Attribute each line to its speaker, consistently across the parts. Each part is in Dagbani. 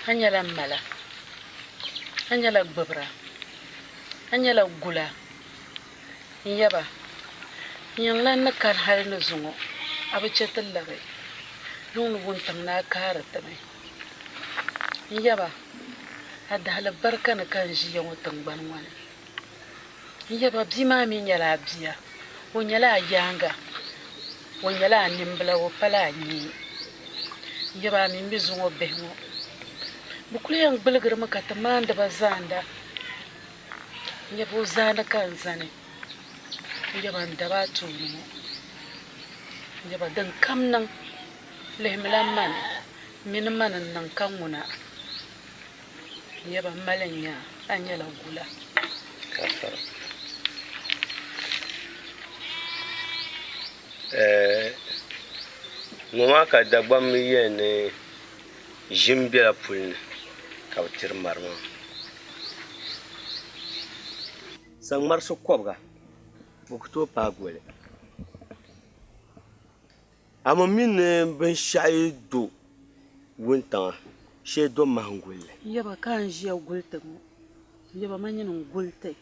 Speaker 1: A nyɛla m mala, a nyɛla gbibira, a nyɛla gula. N yaba, n yiŋlan ni kani hal ni zuŋɔ, a bi chɛ ti labi yuŋ ni wuntaŋ ni a kaari ti mi. N yaba, a dahili barika ni ka n ʒiya ŋɔ tiŋgbani ŋɔ ni. N yaba, bia maa mi nyɛla a bia, o nyɛla a yaaŋa, o nyɛla a nimbila, o pala a nyee. N yaba, a mi mi zuŋɔ bihi ŋɔ, bɛ kul yɛn gbiligirimi ka ti maandi ba zaanda. N yaba, o zaani ka n zani. N yaba, n daba a tooni ŋɔ. N yaba, din kam niŋ, lihimila mani mini mani n-niŋ ka ŋuna. N yaba, m mali n-nya a nyɛla gula.
Speaker 2: Ŋɔ maa ka Dagbamb yɛli ni ʒim bela puli ni ka bɛ tiri mari maa. Saŋmarisi kɔbiga, bɛ ku tooi paai goli. A mi mi ni binshɛɣu yi do wuntaŋa, shee do mahingulli.
Speaker 1: N yaba ka a ni ʒiya guli ti ŋɔ, n yaba ma nyini n-guli ti.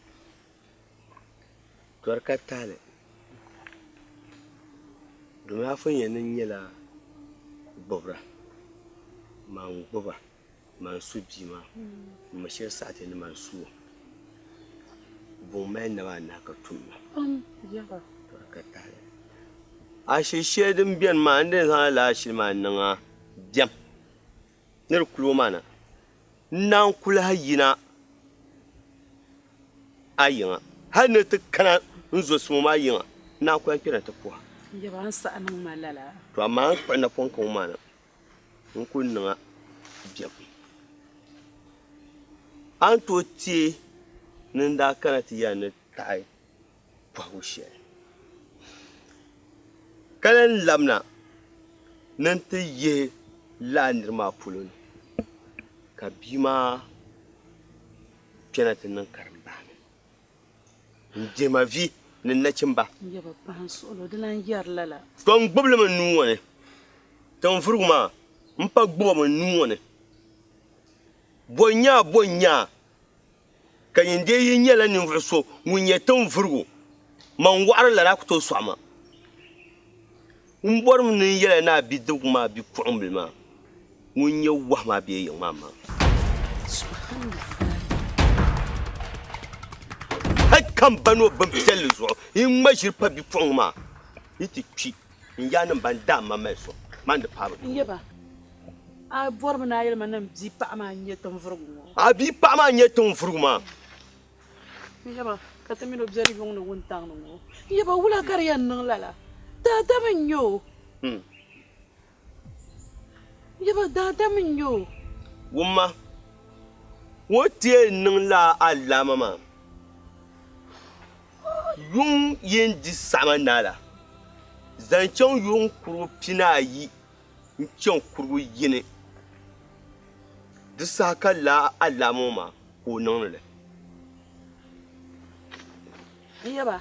Speaker 2: Tɔri ka tahili, domin a pun yɛn ni nyɛla gbubira, man gbuba, man su bia maa, m mi shiri saɣi ti ni man su o. Buŋ mali naba anahi ka tum ma. Tɔri ka tahili. Ashili shɛli din beni maa, n di zaŋla lala ashili maa niŋ a biɛm ni di kuli o maa na. N naan ku lahi yina a yiŋa hal ni ti kana n zo sumo maa yiŋa, n naan ku lahi kpɛna ti puhi a. To amaa n kpuɣi napɔŋ ka ŋɔ maa na, n ku niŋ a biɛm. A ni tooi teei ni n daa kana ti yɛli ni taɣi bɔhigu shɛli, ka lan labina ni n-ti yihi lala nir maa polo ni, ka bia maa kpɛna ti niŋ karimbaani n-dihi ma vi ni n nachimba. To n gbibi li mi n nuu ŋɔ ni, tiŋvurigu maa m-pa gbib o mi n nuu ŋɔ ni. Bɔ n-nyɛ a, bɔ n-nyɛ a? Ka nyin dee yi nyɛla ninvuɣ so ŋun nyɛ tiŋvurigu, man wɔɣiri lala a ku tooi sɔɣi ma. M bɔrimi ni n yɛl a ni a bidibigu maa bikuɣimbila maa ŋun nyɛ wahu maa be yiŋ maa maa. Hal ka m ba ni o bimpiɛlli zuɣu yi ŋma ʒiri pa bipuɣiŋga maa yi ti kpi, n yaannim ban daa ma mali so man di paai bɛ tooni.
Speaker 1: A bɔrimi ni a yɛli ma ni m bia paɣa maa n-nyɛ tinvurigu ŋɔ?
Speaker 2: A bia paɣa maa n-nyɛ tinvurigu maa.
Speaker 1: N yaba, ka ti mini o beni yuŋ ni wuntaŋ ni ŋɔ. N yaba, wula ka di yɛn niŋ lala? Daadam n-nyɛ o. N yaba, daadam n-nyɛ o.
Speaker 2: Wumma, ŋɔ ti yɛn niŋ la alaama maa. Yuŋ yi ni di saɣima naai la, zaŋ chaŋ yuŋ kurigu pinaayi n-chaŋ kurigu yini. Di saha ka lala alaama ŋɔ maa ka o niŋdi li.
Speaker 1: N yaba,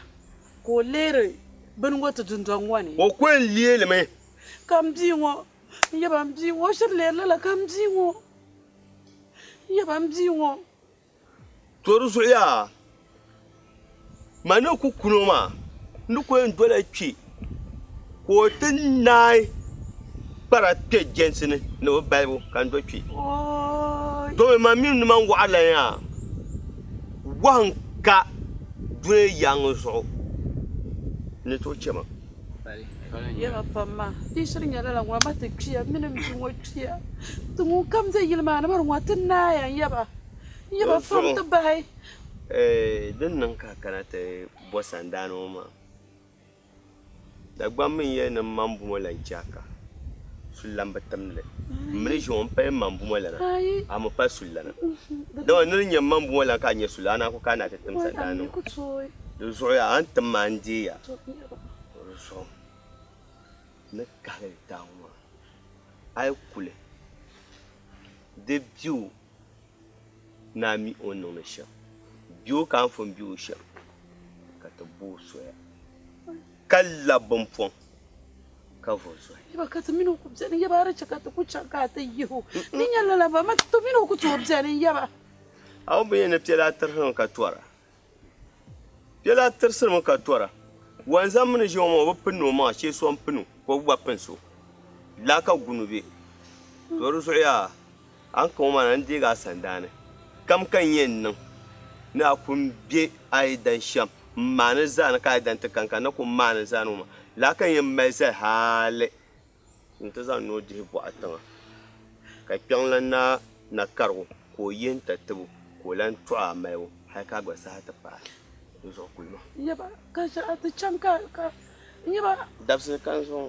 Speaker 1: ka o leeri bini ŋɔ ti dundɔŋ ŋɔ ni.
Speaker 2: O ku yɛn leei li mi.
Speaker 1: Ka m bia ŋɔ, n yaba m bia ŋɔ, o shiri leeri lala ka m bia ŋɔ, n yaba m bia ŋɔ.
Speaker 2: To di zuɣu yaa, ma ni ku kuni o maa, n ni ku yɛn dola kpe ka o ti naai kpara kpe jɛnsi ni ni bɛ balibu ka n do kpe. Domi man mini ni man wɔɣiri lan yaa wahu n-ka dunia yaaŋa zuɣu ni tooi chɛ ma.
Speaker 1: Yɛla pam maa, di shiri nyɛla lala ŋɔ ma ti kpiya, m mini m bia ŋɔ kpiya. Ti ŋun kam be yili maa ni mani ŋɔ ti naaya n yaba, n yaba fam ti bahi.
Speaker 2: Din niŋ ka a kana ti bo sandaani ŋɔ maa, Dagbamba mi n-yɛli ni m ma m-bo lan chɛ a ka sullam bi timdi li. M mi ni ʒi ŋɔ m-pali m ma m-bo lana, a mi pali sullana. Dama ni di nyɛ m ma m-bo lana ka a nyɛ sullana, a naan ku kana ti tim sandaani ŋɔ. Di zuɣu yaa, a ni tim ma n deei ya. Di zuɣu n ni kahigi litaafi ŋɔ maa, a yi kuli di be o ni a mi o ni niŋdi shɛm, be o ka a ni pun be o shɛm, ka ti bo o soya ka labi bimpɔŋ. Ka vuri zɔhi.
Speaker 1: Yaba ka ti mini o ku beni, yaba a di chɛ ka ti ku chaŋ ka a ti yihi o. Di nya lala ba, ma ti mini o ku tooi beni, yaba.
Speaker 2: A bi benya ni piɛlaa tirisirimi ka tɔra. Piɛlaa tirisirimi ka tɔra. Wanzam mi ni ʒi ŋɔ maa, o bi pini o maŋa, shee so m-pini o, ka o gba pini so. Laa ka gunu be. To di zuɣu yaa, a ni ka ŋɔ maa na, n deegi a sandaani. Kam ka n yɛn niŋ ni a ku m-be a yi dan shɛm m-maani zaani ka a yi dan ti kani ka n na ku maani zaani ŋɔ maa. Laa ka n yɛn mali zali hali nti zaŋ noo dihi bɔɣa tiŋa, ka kpiɔŋlan naa na karigu ka o yihi n-ti tibu ka o lan tɔɣi a malibu hali ka a gba saha ti paai. Di zuɣu kuli ma.
Speaker 1: Yaba, ka a ti chaŋ ka yaba.
Speaker 2: Dabisili kani zuŋɔ.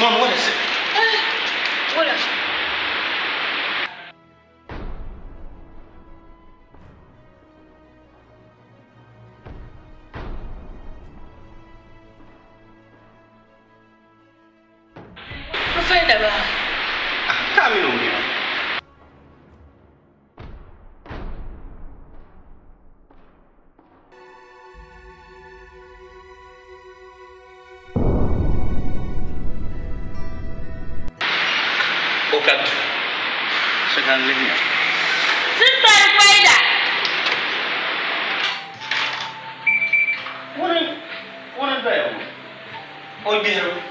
Speaker 3: Mom, what is it?
Speaker 1: Wula. Rufaida ba.
Speaker 3: Ka mi o bia. O ka du. Shɛŋa n-lihiya.
Speaker 1: Sista Rufaida.
Speaker 3: Ŋuni ŋuni n-doya ŋɔ? O gbihirimi.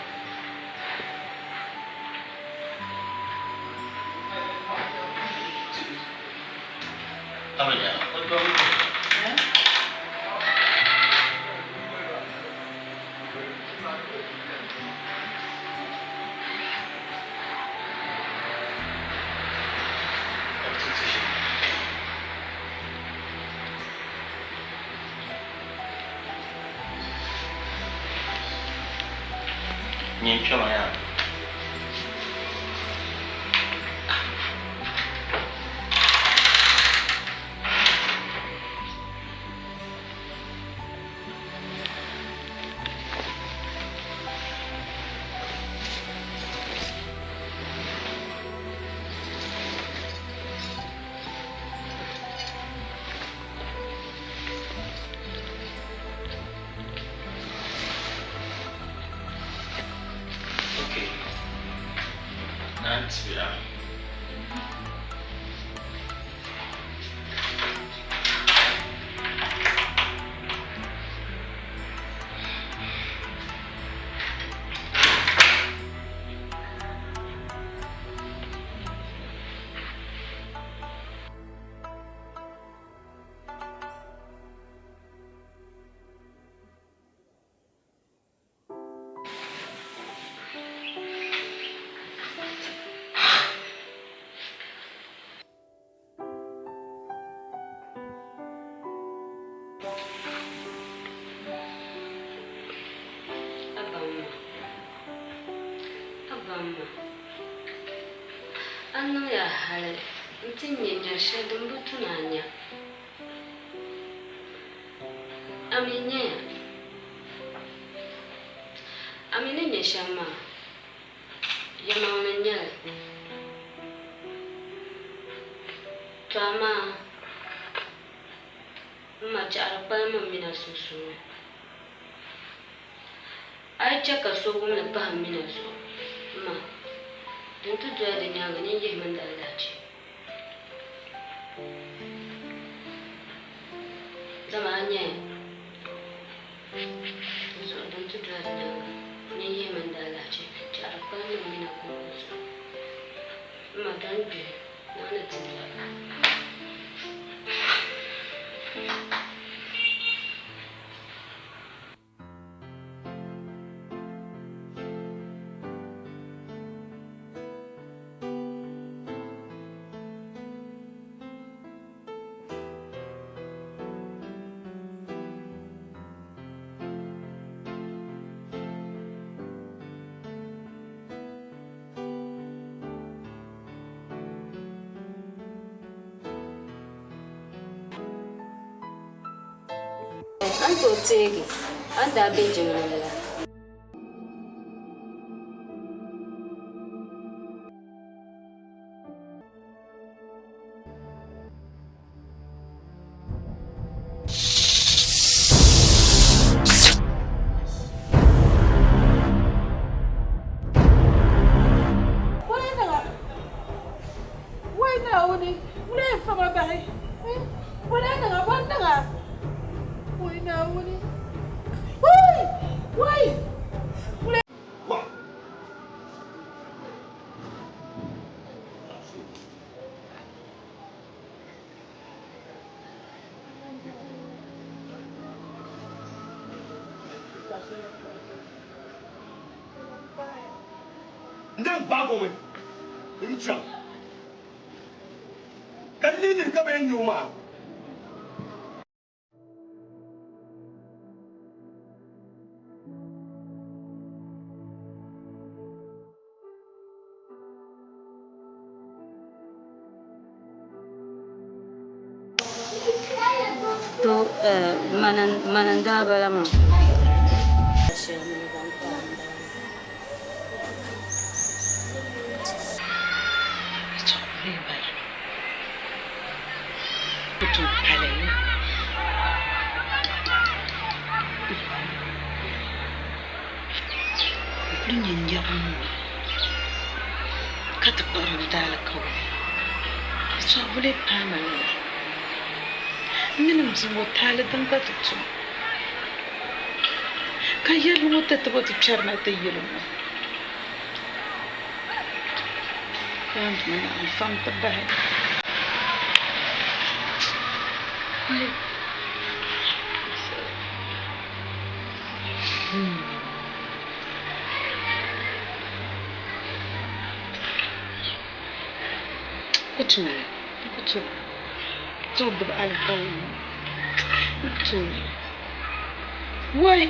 Speaker 3: Nyɛ n kpɛma yaa. Okay. Naan tibira.
Speaker 4: A niŋya hali nti nya nyari shɛli din bi tu ni a nya. A mi nyaya. A mi ni nya shɛm maa, yɛlimaŋli n-nyɛ li. Tɔ amaa m ma chaɣiri kpalim m mini a sunsuuni. A yi chɛ ka so wum li pahi m mini a zuɣu, m ma, din ti doli di nyaaŋa nyin yihimi n daalahichi. Dama a nyaya n zuɣu din ti doli di nyaaŋa nyin yihimi n daalahichi chaɣiri kpalim m mini a kɔŋko zuɣu. M ma dɔni gbihi naɣ ni ti a. A ni tooi teegi a ni daa be jiŋli ni la.
Speaker 1: Wai Naawuni, ŋuna yɛn fa ma bahi. Bɔ daa niŋ a? Bɔ n-niŋ a? Wai Naawuni! Wai! Wai! Ŋuna.
Speaker 2: N dan gbaag o mi n-chaŋ, ka lihi ka bɛ yɛn nya o maa.
Speaker 4: To mani n-daa bala maa.
Speaker 1: N kuli nya nyabu ŋɔ ka ti kpuɣiri di daalikauli. Di sɔhibu lee paai ma lala. M mini m bia ŋɔ taali din ka ti tum, ka yɛlli ŋɔ tatabo ti kpɛrina ti yili ŋɔ. Yaa n Duuma Naawuni, fam ti bahi. Ku tooi, ku tooi tooi gbubi alikauli ŋɔ. Ku tooi. Wai!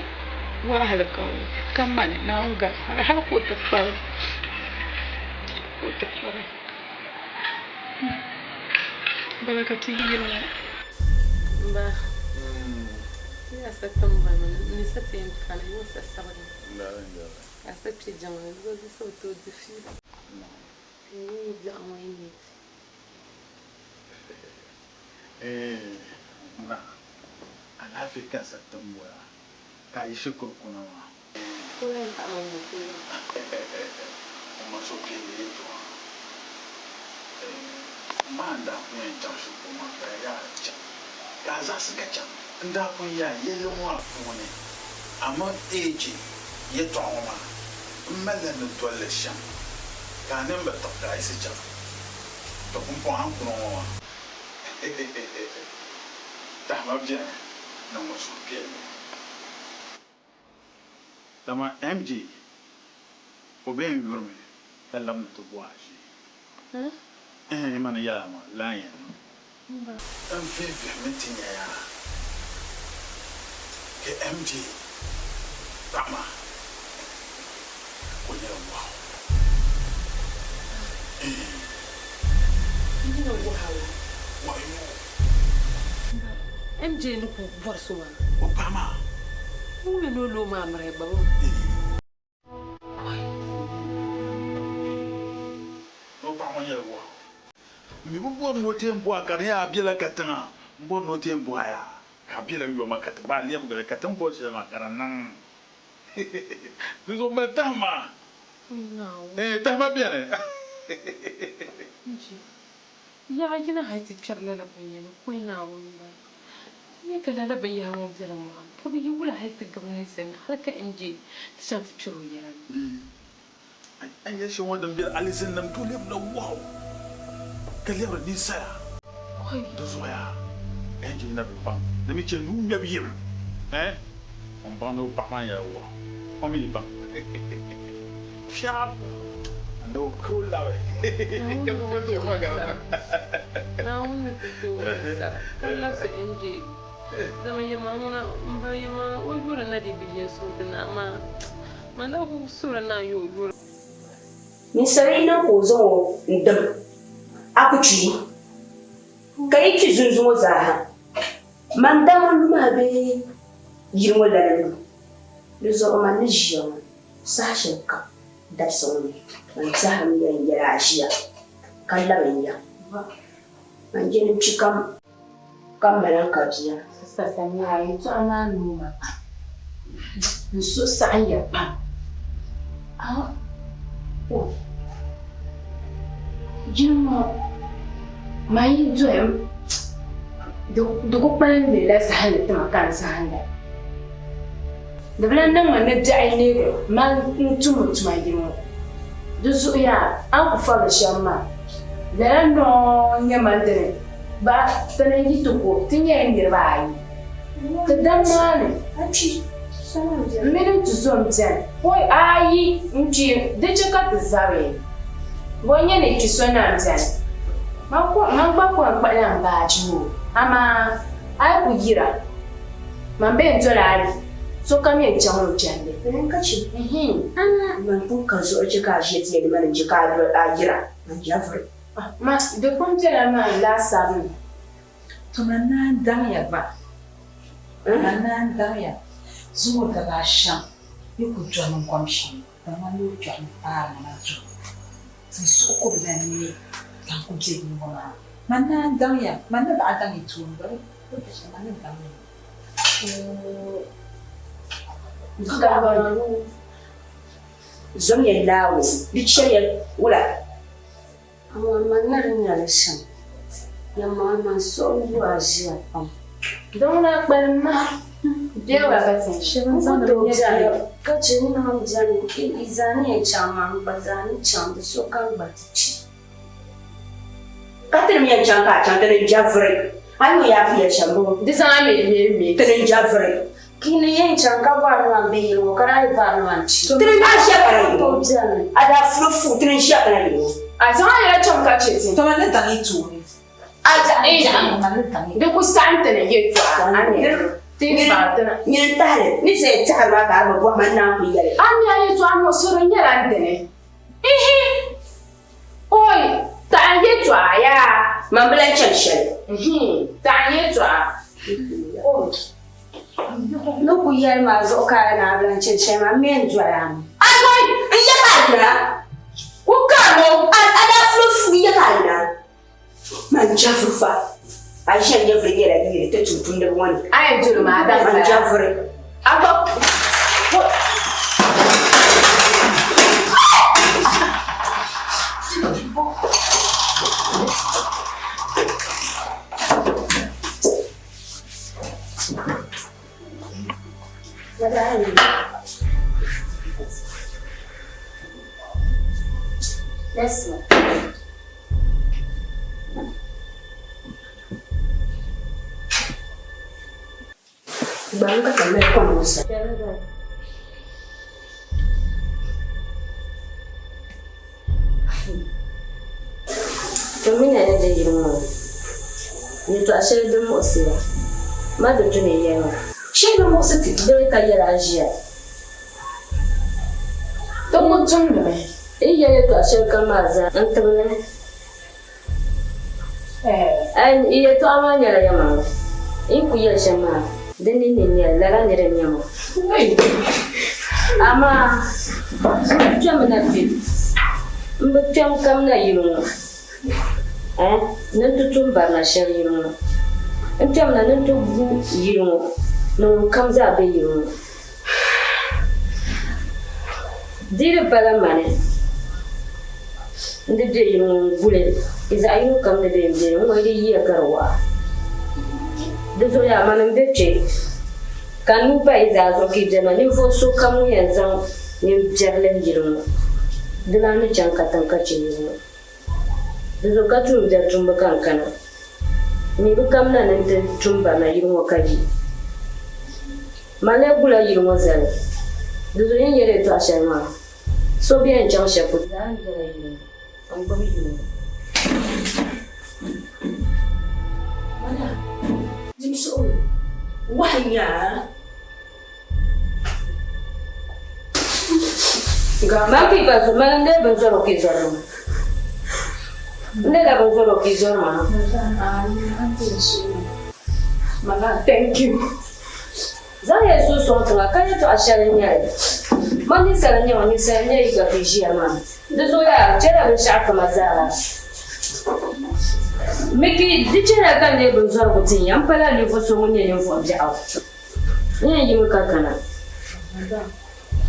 Speaker 1: Wahala ka o ka mani Naawuni gari hali ka o ti kpalim ka o ti kpalim bala ka ti yili ŋɔ. M ba, ti yaa sa tim ba mi ni sa ti yɛn kani yuŋ sa sabigi ka sa kpe jiŋli di gba sa bi tooi di fiila. N biɛɣu ŋɔ yi nyɛ ti.
Speaker 5: Eeh ŋuna alaafee ka sa tim bɔra ka a yi shikuru kuna maa. O ma suhupiɛlli yɛltɔɣa. Eeh m ma n daa pun yɛn chaŋ shikuru maa ka yaa chaŋ ka a zaɣisi ka chaŋ. N daa pun yaa yɛlli ŋɔ a puuni amaa AJ yɛltɔɣa ŋɔ maa m malila ni doli li shɛm ka a nini bi tiɣi ka a yiɣisi chaŋ. To pumpɔŋɔ a ni kuni ŋɔ maa tahima beni niŋ o suhupiɛlli. Dama MJ o be n-yurimi ka labina ti bɔhi a ʒee. Ɛɛn mani yɛla maa laa yɛn niŋ. N vihi vihimi ti nya yaa ka MJ paɣa maa ka o nyɛla wahu. Ɛɛn. Wahu n-nyɛ o.
Speaker 1: MJ ni ku bɔri so maa.
Speaker 5: O paɣa maa.
Speaker 1: Ŋun mi ni o lo maa miri gba.
Speaker 5: Ni o paɣa ŋɔ nyɛla wahu. M mi bi bɔri ni o ti yɛn bɔhi ka di nyɛla a bela katiŋa m-bɔri ni o ti yɛn bɔhi a ka a bela yoma ka ti gbaai lɛbigiri ka ti ni bɔri shɛli maa ka di niŋ. Dinzuɣu mali tahima. Ɛɛn tahima beni.
Speaker 1: Yaɣa yini hali ti kpɛri lala binyɛra kuli Naawuni m-bala. Ti mi ka lala binyɛra ŋɔ bela mɔɣu ni ka bɛ yi wula hali ti gabi ninsal ni hali ka MJ ti chaŋ ti kpɛri o yɛla ni.
Speaker 5: A ni yɛli shɛli ŋɔ din bela alizinnim tooi lɛbirila wɔhu ka lɛbiri ninsala. Di zuɣu yaa MJ na bi baŋ di mi chɛ nuu ŋmɛbu yim. Ɛɛn o ni baŋ ni o paɣa maa nyɛla wɔhu o mi yi baŋ. Fiɛɣu ni o ka o labi.
Speaker 1: Naawuni ni ti ti o sara ka labisi MJ dama yɛma ŋuna m ba yɛma o yuri na dii bi yiɣisi o ti na amaa man daa kuli suhiri ni a yi o yuri.
Speaker 6: Ninsal yi niŋ ka o zaŋ o n-dim, a ku kpi, ka yi kpi zunzuŋɔ zaaha. Man daŋ n lu maa bee yili ŋɔ lana lu? Di zuɣu man ni ʒiya ŋɔ saha shɛli kam dabisa ŋɔ ni, man tɛhirimi ya n-yɛli a ʒiya ka labi n ya. Man je ni n kpi kam ka m ma lan ka bia.
Speaker 1: Sista Samira, yɛtɔɣa maa noo ma pam. N suhu saɣimya pam. A o yili ŋɔ man yi doya di ku kpalimdila zahindi ti ma ka n zahinda. Di bi lan niŋ ma ni biɛɣu yi neegi ma n-tumdi tuma yili ŋɔ. Di zuɣu yaa a ni ku fabili shɛm maa, lala noo n-nyɛ man dini ba ti ni yi ti ko ti nyɛla niriba ayi. Ti dam maa ni, m mini n tuzo m-beni. Pɔi ayi n-kpi di chɛ ka ti zabi. Bɔ n-nyɛ ni kpi so na m-beni? Man gba ko n-kpuɣila m baaji ŋɔ, amaa a yi ku yira, man bee n-doli a li, sokam yɛn chaŋ o chandi.
Speaker 6: Man pun ka zuɣu chɛ ka a ʒiya ti yɛli ma ni n chɛ ka a yira, man jɛvuri.
Speaker 1: Ma, di pun bela maa laasabu ni.
Speaker 7: To man naan daŋya gba, man naan daŋya zuŋɔ daba ashɛm yi ku dɔhimi n-kom shɛm, di ŋmanila o kpɛrimi paari ma na zuŋɔ. Ti suhu ku bi lan ne ka n ku be yili ŋɔ maa. Man naan daŋya, man ni baɣa daŋ yi tooni gba, di bi shɛm, man ni daŋ ya.
Speaker 6: Zomiya Naawuni, di chɛliya wula.
Speaker 4: Amaa man ni di nyɛli shɛm, yɛlimaŋli man suhu yu a ʒiya pam.
Speaker 1: Di ŋuna kpalim ma bɛ wula ka ti
Speaker 4: N ku tooi beni ka chɛ n ni beni yi zaa ni yɛn chaŋ maa, n gba zaa ni chaŋ, di sokam gba ti kpi.
Speaker 6: Ka tinim yɛn chaŋ ka a chaŋ ti ni jɛvuri, a ni o yaa puya shɛm bɔ?
Speaker 1: Di zaŋ a mi mi.
Speaker 6: Ti ni jɛvuri.
Speaker 4: Kini yɛn chaŋ ka vari maa be yili ŋɔ ka daa yi vari maa n-chi.
Speaker 6: Ti ni daa ʒiya kana yili ŋɔ. A daa furi fu ti ni ʒiya kana yili ŋɔ.
Speaker 1: A zaŋ a yɛla chaŋ ka chɛ ti.
Speaker 7: Tɔ man ni daŋ yi tooni.
Speaker 1: A di ku saɣim ti ni yɛtɔɣa a ni.
Speaker 6: Nyini n-tahili ni zaya tɛhiri maa ka a bi bɔhi ma n naan ku yɛli.
Speaker 8: A mi a yɛtɔɣa muɣisiri nyɛla n dini. Ihi! Oi! Taɣi n yɛtɔɣa yaa.
Speaker 6: Man bi lahi chani shɛli.
Speaker 8: Ihi! Taɣi n yɛtɔɣa. Oi!
Speaker 9: Ni ku yɛli maa zuɣu ka a naan bi lahi chani shɛli maa, m mi n-doli a mi.
Speaker 6: Oi! N ya ka a yina?
Speaker 8: Ku karim o.
Speaker 6: A daa furi fu, n ya ka a yina? Man jɛviri fa, a yi ʒiya nyɛvili nyɛla yili ti tumtumdiba ŋɔ ni.
Speaker 8: A yɛn doli ma a daŋ
Speaker 6: Man
Speaker 8: bala.
Speaker 6: jɛviri.
Speaker 8: A gba Let's go.
Speaker 6: Gbami ka ti mali kom ŋɔ sa.
Speaker 4: Ti mi na ni di yili ŋɔ ni, yɛtɔɣ shɛli din muɣisi ya ma di tu ni yɛli maa.
Speaker 8: Shɛli bi muɣisi ti.
Speaker 4: Dini ka yɛl a ʒiya?
Speaker 8: Ti ku tumdimi.
Speaker 4: N yi yɛli yɛtɔɣ shɛli kam maa zaa, n tibili. N yɛtɔɣa maa nyɛla yɛlimaŋli. N yi kul yɛli shɛm maa, di ninni n-nyɛ li, lala nira n-nyɛ ma. Amaa m bi kpɛmi na kpe, m bi kpɛm kamina yili ŋɔ ni n ti tum barina shɛli yili ŋɔ. N kpɛmina ni n ti gu yili ŋɔ ni ŋunkam zaa be yili ŋɔ. Di di pala mani n di be yili ŋɔ n-guli yi zaɣ yino kam ni be m-beni ŋ-ŋɔ yi di yiya ka di waɣa. Di zuɣu yaa mani m-be kpe ka n nuu pa yi zaa zuɣu ka yi beni maa ninvuɣ so kam ŋun yɛn zaŋ nini biɛri lihi yili ŋɔ di lan ni chaŋ katiŋ ka che yili ŋɔ. Di zuɣu ka tuumbiɛri tumbu ka n kana. N mi bi kamina ni n ti tum barina yili ŋɔ ka yi. Man lee gula yili ŋɔ zali. Di zuɣu yi ni yɛli yɛtɔɣ shɛli maa, so bi yɛn chaŋ shɛli polo. Zaa n bela yili ŋɔ, n gbubi yili ŋɔ.
Speaker 6: Mana, dimsuɣu wahi nyaa.
Speaker 4: Man ka yi pa zɔri, man n-lee bin zɔri o ka yi zɔri ma. N leela bin zɔri o ka yi zɔri ma.
Speaker 8: Mama, thank you.
Speaker 4: Zaŋ ya suhu sɔŋ tiŋa ka yɛtɔɣa shɛli n-nyɛ li. Man ninsal n-nyɛ ŋɔ, ninsal n-nyɛ yi gba ka yi ʒiya maa. Di zuɣu yaa chɛla binshɛɣu kama zaa. Miki, di chɛla ka n leei binzɔrigu tin ya, m pala ninvuɣ so ŋun nyɛ ninvuɣ biɛɣu. N yɛn yimi ka kana.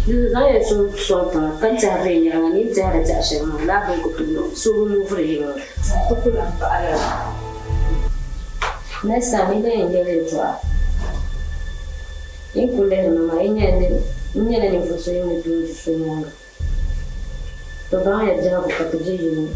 Speaker 4: Di zaŋ ya suhu sɔŋ tiŋa ka tɛhi viɛnyɛliŋga ni yi tɛhiri tɛhi shɛli maa, lala bini ku tooi niŋ so bi mooviri yili ŋɔ.
Speaker 7: Ti ku lan paɣi lala.
Speaker 4: Next time yi gba yɛn yɛli yɛltɔɣa. Yi ni ku lihiri ma maa, yi nyɛla ni n nyɛla ninvuɣ so yin ni tooi du so nyaaŋa. Ti baŋ ya biɛhigu ka ti be yili ŋɔ.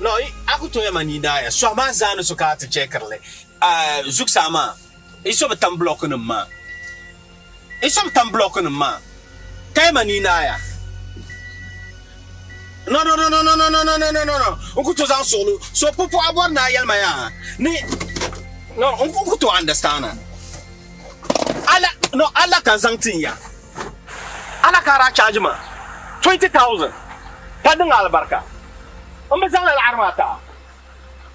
Speaker 2: No, a ku tooi ma ni daaya sɔhi maa zaa ni so ka a ti chɛkiri li. Zuɣusaa maa, yi so bi tam bulɔkunim maa. Yi so bi tam bulɔkunim maa. Ka yi ma ni naaya. No, no, no, no, no, no, no, no, no, no, no, no. N ku tooi zaŋ suɣilo. So pupɔɣu bɔri ni a yɛli ma yaa ni no, n ku tooi understand a. Ala, no, ala ka n zaŋ tin ya. Ala ka a daa charge ma 20,000 ka niŋ alibarika. N bi zaŋ la laɣiri maa ti a.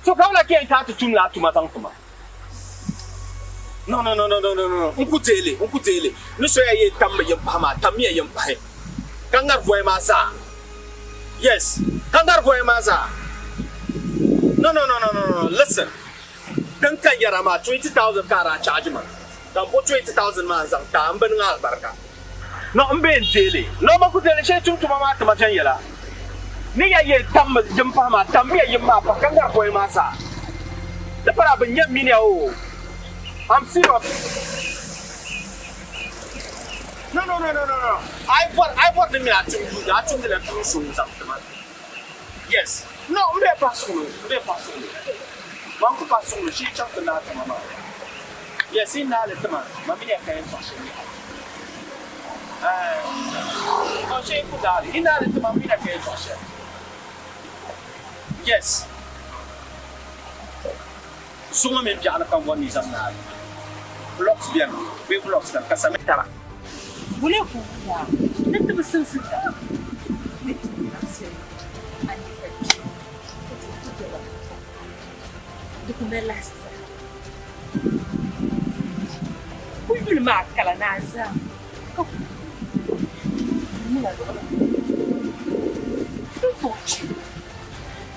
Speaker 2: So ka bɛ lahi yɛn ka a ti tum la a tuma zaŋ ti ma. No, no, no, no, no, no, no, n ku deei li, n ku deei li. Ni so ya yɛn tammi yim pahi maa, tammiya yim pahi ka ŋari voya maa zaa. Yes, ka ŋari voya maa zaa. No, no, no, no, no, no, listen. Din ka yɛra maa, 20,000 ka a daa charge ma, ka n bo 20,000 maa n-zaŋ ti a, m bi niŋ alibarika. No, m be n-deei li. No, man ku deei li, shee tum tuma maa ti ma viɛnyɛla. Ni ya yɛn tammi yim pahi maa, tammiya yim maa pahi ka ŋari voya maa zaa. Di pala bɛ nya mini ya oo. I'm serious.
Speaker 10: No, no, no, no, no, no. A yi bɔri, a yi bɔri ni mini a tum yuuni, a tumdila tuun suŋ zaŋ ti ma. Yes. No, m be pahi suŋ ni, m be pahi suŋ ni. Man ku pahi suŋ ni, shee chaŋ ti naai tima maa. Yes, yi naai li tima, ma mini ya ka yɛn tɔɣi shɛli yaha. Ɛɛh, no, shee ku naai li. Yi naai li tima, m mini ya ka yɛn tɔɣi shɛli. Yes. Zuŋɔ mini biɛɣuni ka m bɔri ni yi zaŋ naai li. Blocks beni bee blocks kani ka cement.
Speaker 7: Taba. Bole ku wuhi a ni ti bi simsi taba ni ti labisi a ninsal kpee ka ti ku jɛba di ku mali lahi zaa. Ku yuli maa kala ni a zaa ka ku mina luɣili n tooi chɛ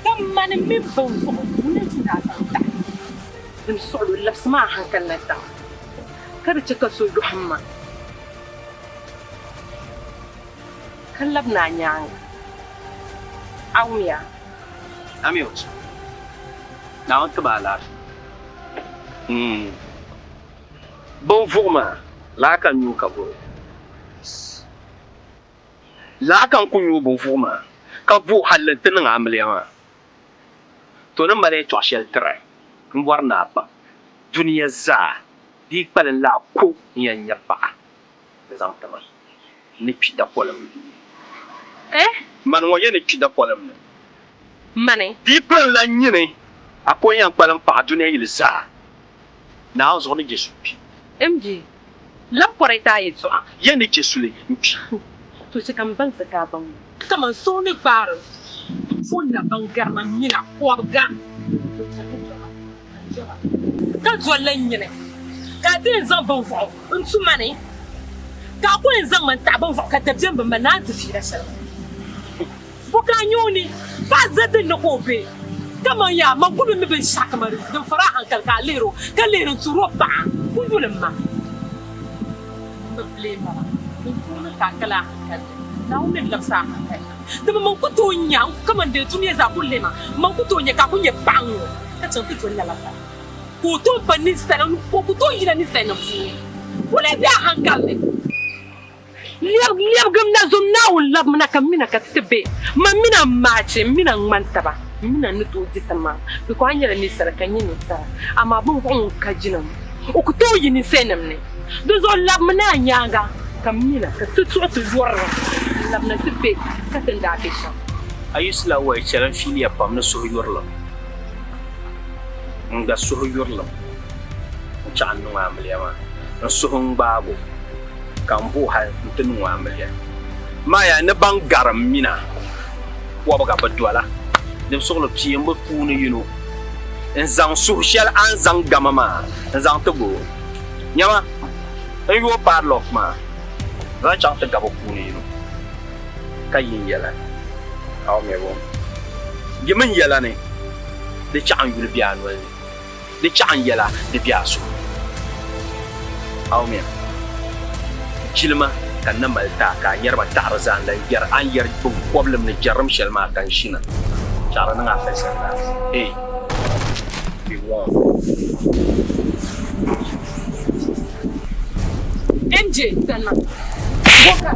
Speaker 7: ka mani mini binvuɣu ŋuni n-ti ni a zaŋ taɣi. Din suɣilo labisi maa hankali na daŋ ka di chɛ ka so yɔhim ma ka labina a nyaaŋa. A wumya?
Speaker 3: Amiot, Naawuni ti ba alaafee. Binvuɣu maa, laa ka n nyu ka bɔro. Laa ka n ku nyu binvuɣu maa ka bo hal n ti niŋ amiliya maa. To ni mali yɛtɔɣ shɛli tir a, m bɔri ni a baŋ, dunia zaa di yi kpalim la a ko n-yɛn nya paɣa ni zaŋ ti ma. N ni kpi dapolim ni.
Speaker 8: Eh?
Speaker 3: Mani ŋɔ yɛn ni kpi dapolim ni.
Speaker 8: Mani?
Speaker 3: Di yi kpalim la nyini, a ko n-yɛn kpalim paɣa dunia yili zaa. Naawuni zuɣu ni je suli kpi.
Speaker 8: MG, Lab kɔri ti a yɛtɔɣa.
Speaker 3: Yɛn ni je suli n-kpi.
Speaker 8: To chɛ ka m baŋsi ka a baŋ ma. Kaman so ni gbaari fon na ban gari ma mina kɔbiga. Ka doli la nyini, ka a ti yɛn zaŋ binvuɣu n-tu ma ni, ka a ku yɛn zaŋ ma n-taɣi binvuɣu ka dabiɛm bi mali ni a ni ti fiila shɛli maa. Bo ka a nya o ni paɣa za din ni ka o be kaman yaa man kul bi mi binshɛɣu kaman din fari a hankali ka a lihir o, ka lihiri n-tuuri o paɣa ku yuli m ma. M bi bilee mama, n puuni ka a kali a hankali ni Naawuni ni labisi a hankali na. Dama man ku tooi nya kaman dee dunia zaa kul lihi ma, man ku tooi nya ka a ku nya paɣa ŋ-ŋɔ ka chaŋ ti doli lala pala ka o tooi pa ninsala ka o ku tooi yina ninsalinim puuni. O lee be a hankali ni. Lɛbigim na zom Naawuni labimi na ka m mina ka ti ti be. Man mini a maachi, m mini a ŋmani taba, m mini a ni tooi di ti maŋ, bikɔ a nyɛla ninsala ka n nyɛ ninsala, amaa binvuɣu ŋun ka jina ŋɔ, o ku tooi yi ninsalinima ni. Dinzuɣu labimi na a nyaaŋa ka m mina ka ti tuɣi ti yɔrili n-labina ti be ka ti ni daa be shɛm.
Speaker 3: A yiɣisila waya chɛli n fiiliya pam ni suhuyurilim. N gba suhuyurilim n-chaɣ n niŋ amiliya maa. N suhu n-gbaag o ka m bo hal nti niŋ o amiliya. Maya ni ban gari m mina kɔbiga bi dola. Di bi suɣili pia m-bi puuni yino n-zaŋ suhu shɛli a ni zaŋ gama maa n-zaŋ ti ga o. Nyama, n yooi padlock maa zaŋ chaŋ ti ga bɛ puuni yino ka yi n yɛla ni, A o mi bo? Yi mi n yɛla ni di chaɣ n yuli be a noli ni, di chaɣ n yɛla di be a suhu ni. A o mi? Jilima ka n na mali ti a ka a nyari ma taɣiri zaa n-lan yɛri a ni yɛri biŋkɔbilim ni jɛrim shɛli maa ka n ʒina chaɣiri niŋ a first and last. Hey! Be warned.
Speaker 8: MJ, Sanna. Boka.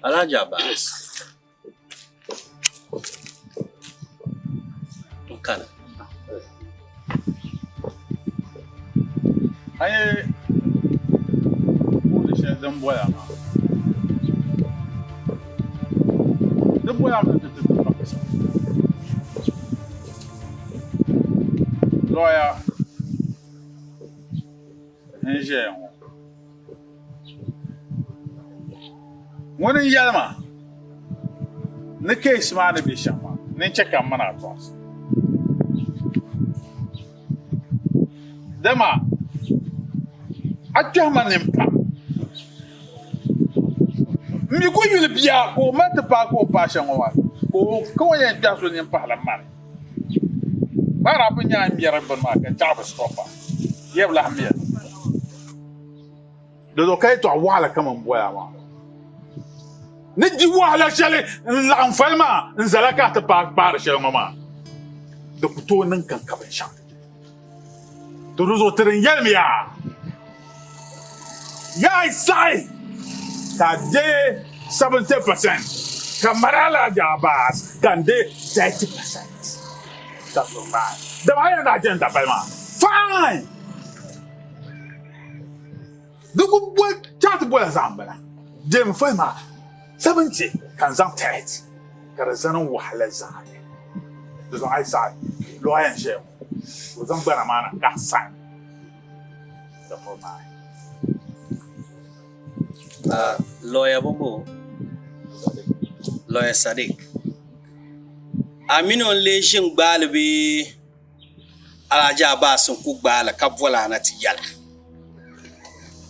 Speaker 3: Alhaji Abbas n kana.
Speaker 5: A yi booni shɛli din boya maa, di boya mi ni ti ti baŋsim. Lɔya n-ʒiya ŋɔ. Ŋuni n-yɛli ma ni case maa ni be shɛm maa ni n chɛ ka m mini a tɔɣisi. Dama A kpɛhi ma nini pam. M mi ku yuli bia ka o mali ti paai ka o paai shɛm ŋɔ maa, ka o ka o yɛn kpɛhi so nini pahila mani. Kpaara a pun nya a ni ŋmɛri bini maa ka chaɣi bi stop a. Yɛ bi lahi miya. Di zuɣu ka yɛtɔɣ waɣila kaman boya maa ni di wahala shɛli n-laɣim fali maa n-zala ka a ti paai kpaari shɛli ŋɔ maa, di ku tooi niŋ ka n ka binshɛɣu. To di zuɣu ti din yɛlimiya, Yaa yi saɣi ka a deei 70% ka mali Alhaji Abbas ka n deei 30% ka zuɣu ŋmaai, dama a yɛn daa chani dabali maa fine. Di ku boli chaŋ ti bola zaɣ m-bala. Deemi fali maa 70 ka n zaŋ 30 ka di zani n wahala zaa ni. Di zuɣu a yi saɣi lɔya n-ʒiya ŋɔ, ka o zaŋ gbana maa na ka a sign ka fali maa.
Speaker 3: Lɔya bɔbɔ, Lɔya Sadiq, a mini o n-lee ʒi n-gbaai li bee? Alhaji Abbas n-ku gbaai li ka boli a na ti yɛli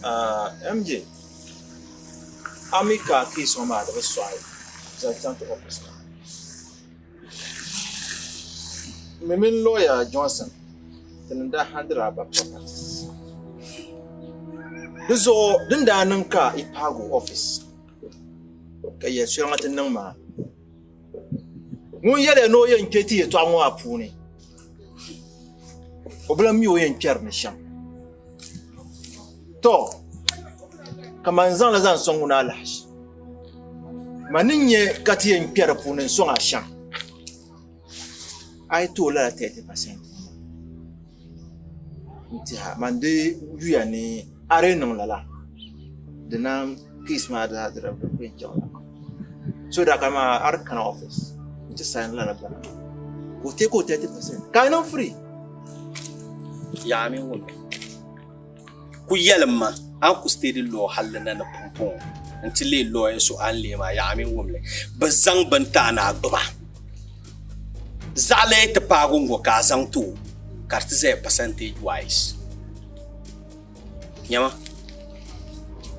Speaker 11: a. MJ, a mi ka a case ŋɔ maa di bi sɔɣi zaŋ chaŋ ti office maa. M mi mini lawyer Johnson ti ni daa handiri a ba properties. Di zuɣu din daa niŋ ka yi paagi o office ka yɛli shɛli ŋa ti niŋ maa. Ŋun yɛliya ni o yɛn kpe ti yɛtɔɣa ŋɔ maa puuni, o bi lan mi o yɛn kpɛri ni shɛm. Tɔ! Ka man zaŋ li zaŋ sɔŋ ŋuna alahichi. Man ni nya ka ti yɛn kpe di puuni n-sɔŋ a shɛm, a yi ti o lala 30% ŋɔ maa, n tɛha man di yuya ni a di niŋ lala, di naan case maa daa di ku yɛn chaŋla. So daa ka maa a di kana office n-ti sign lala gbana maa ka o take o 30% ka a niŋ free.
Speaker 3: Yaa mini wummi, ku yɛlim ma a ni ku steady law halli na ni pumpɔŋɔ nti leei lawyer so a ni leei maa, yaa mini wumli, bɛ zaŋ bini ti a ni a gbuba. Zaɣila yi ti paagi ŋ-ŋɔ ka a zaŋ ti o ka di ti zaya percentage wise. Nyama,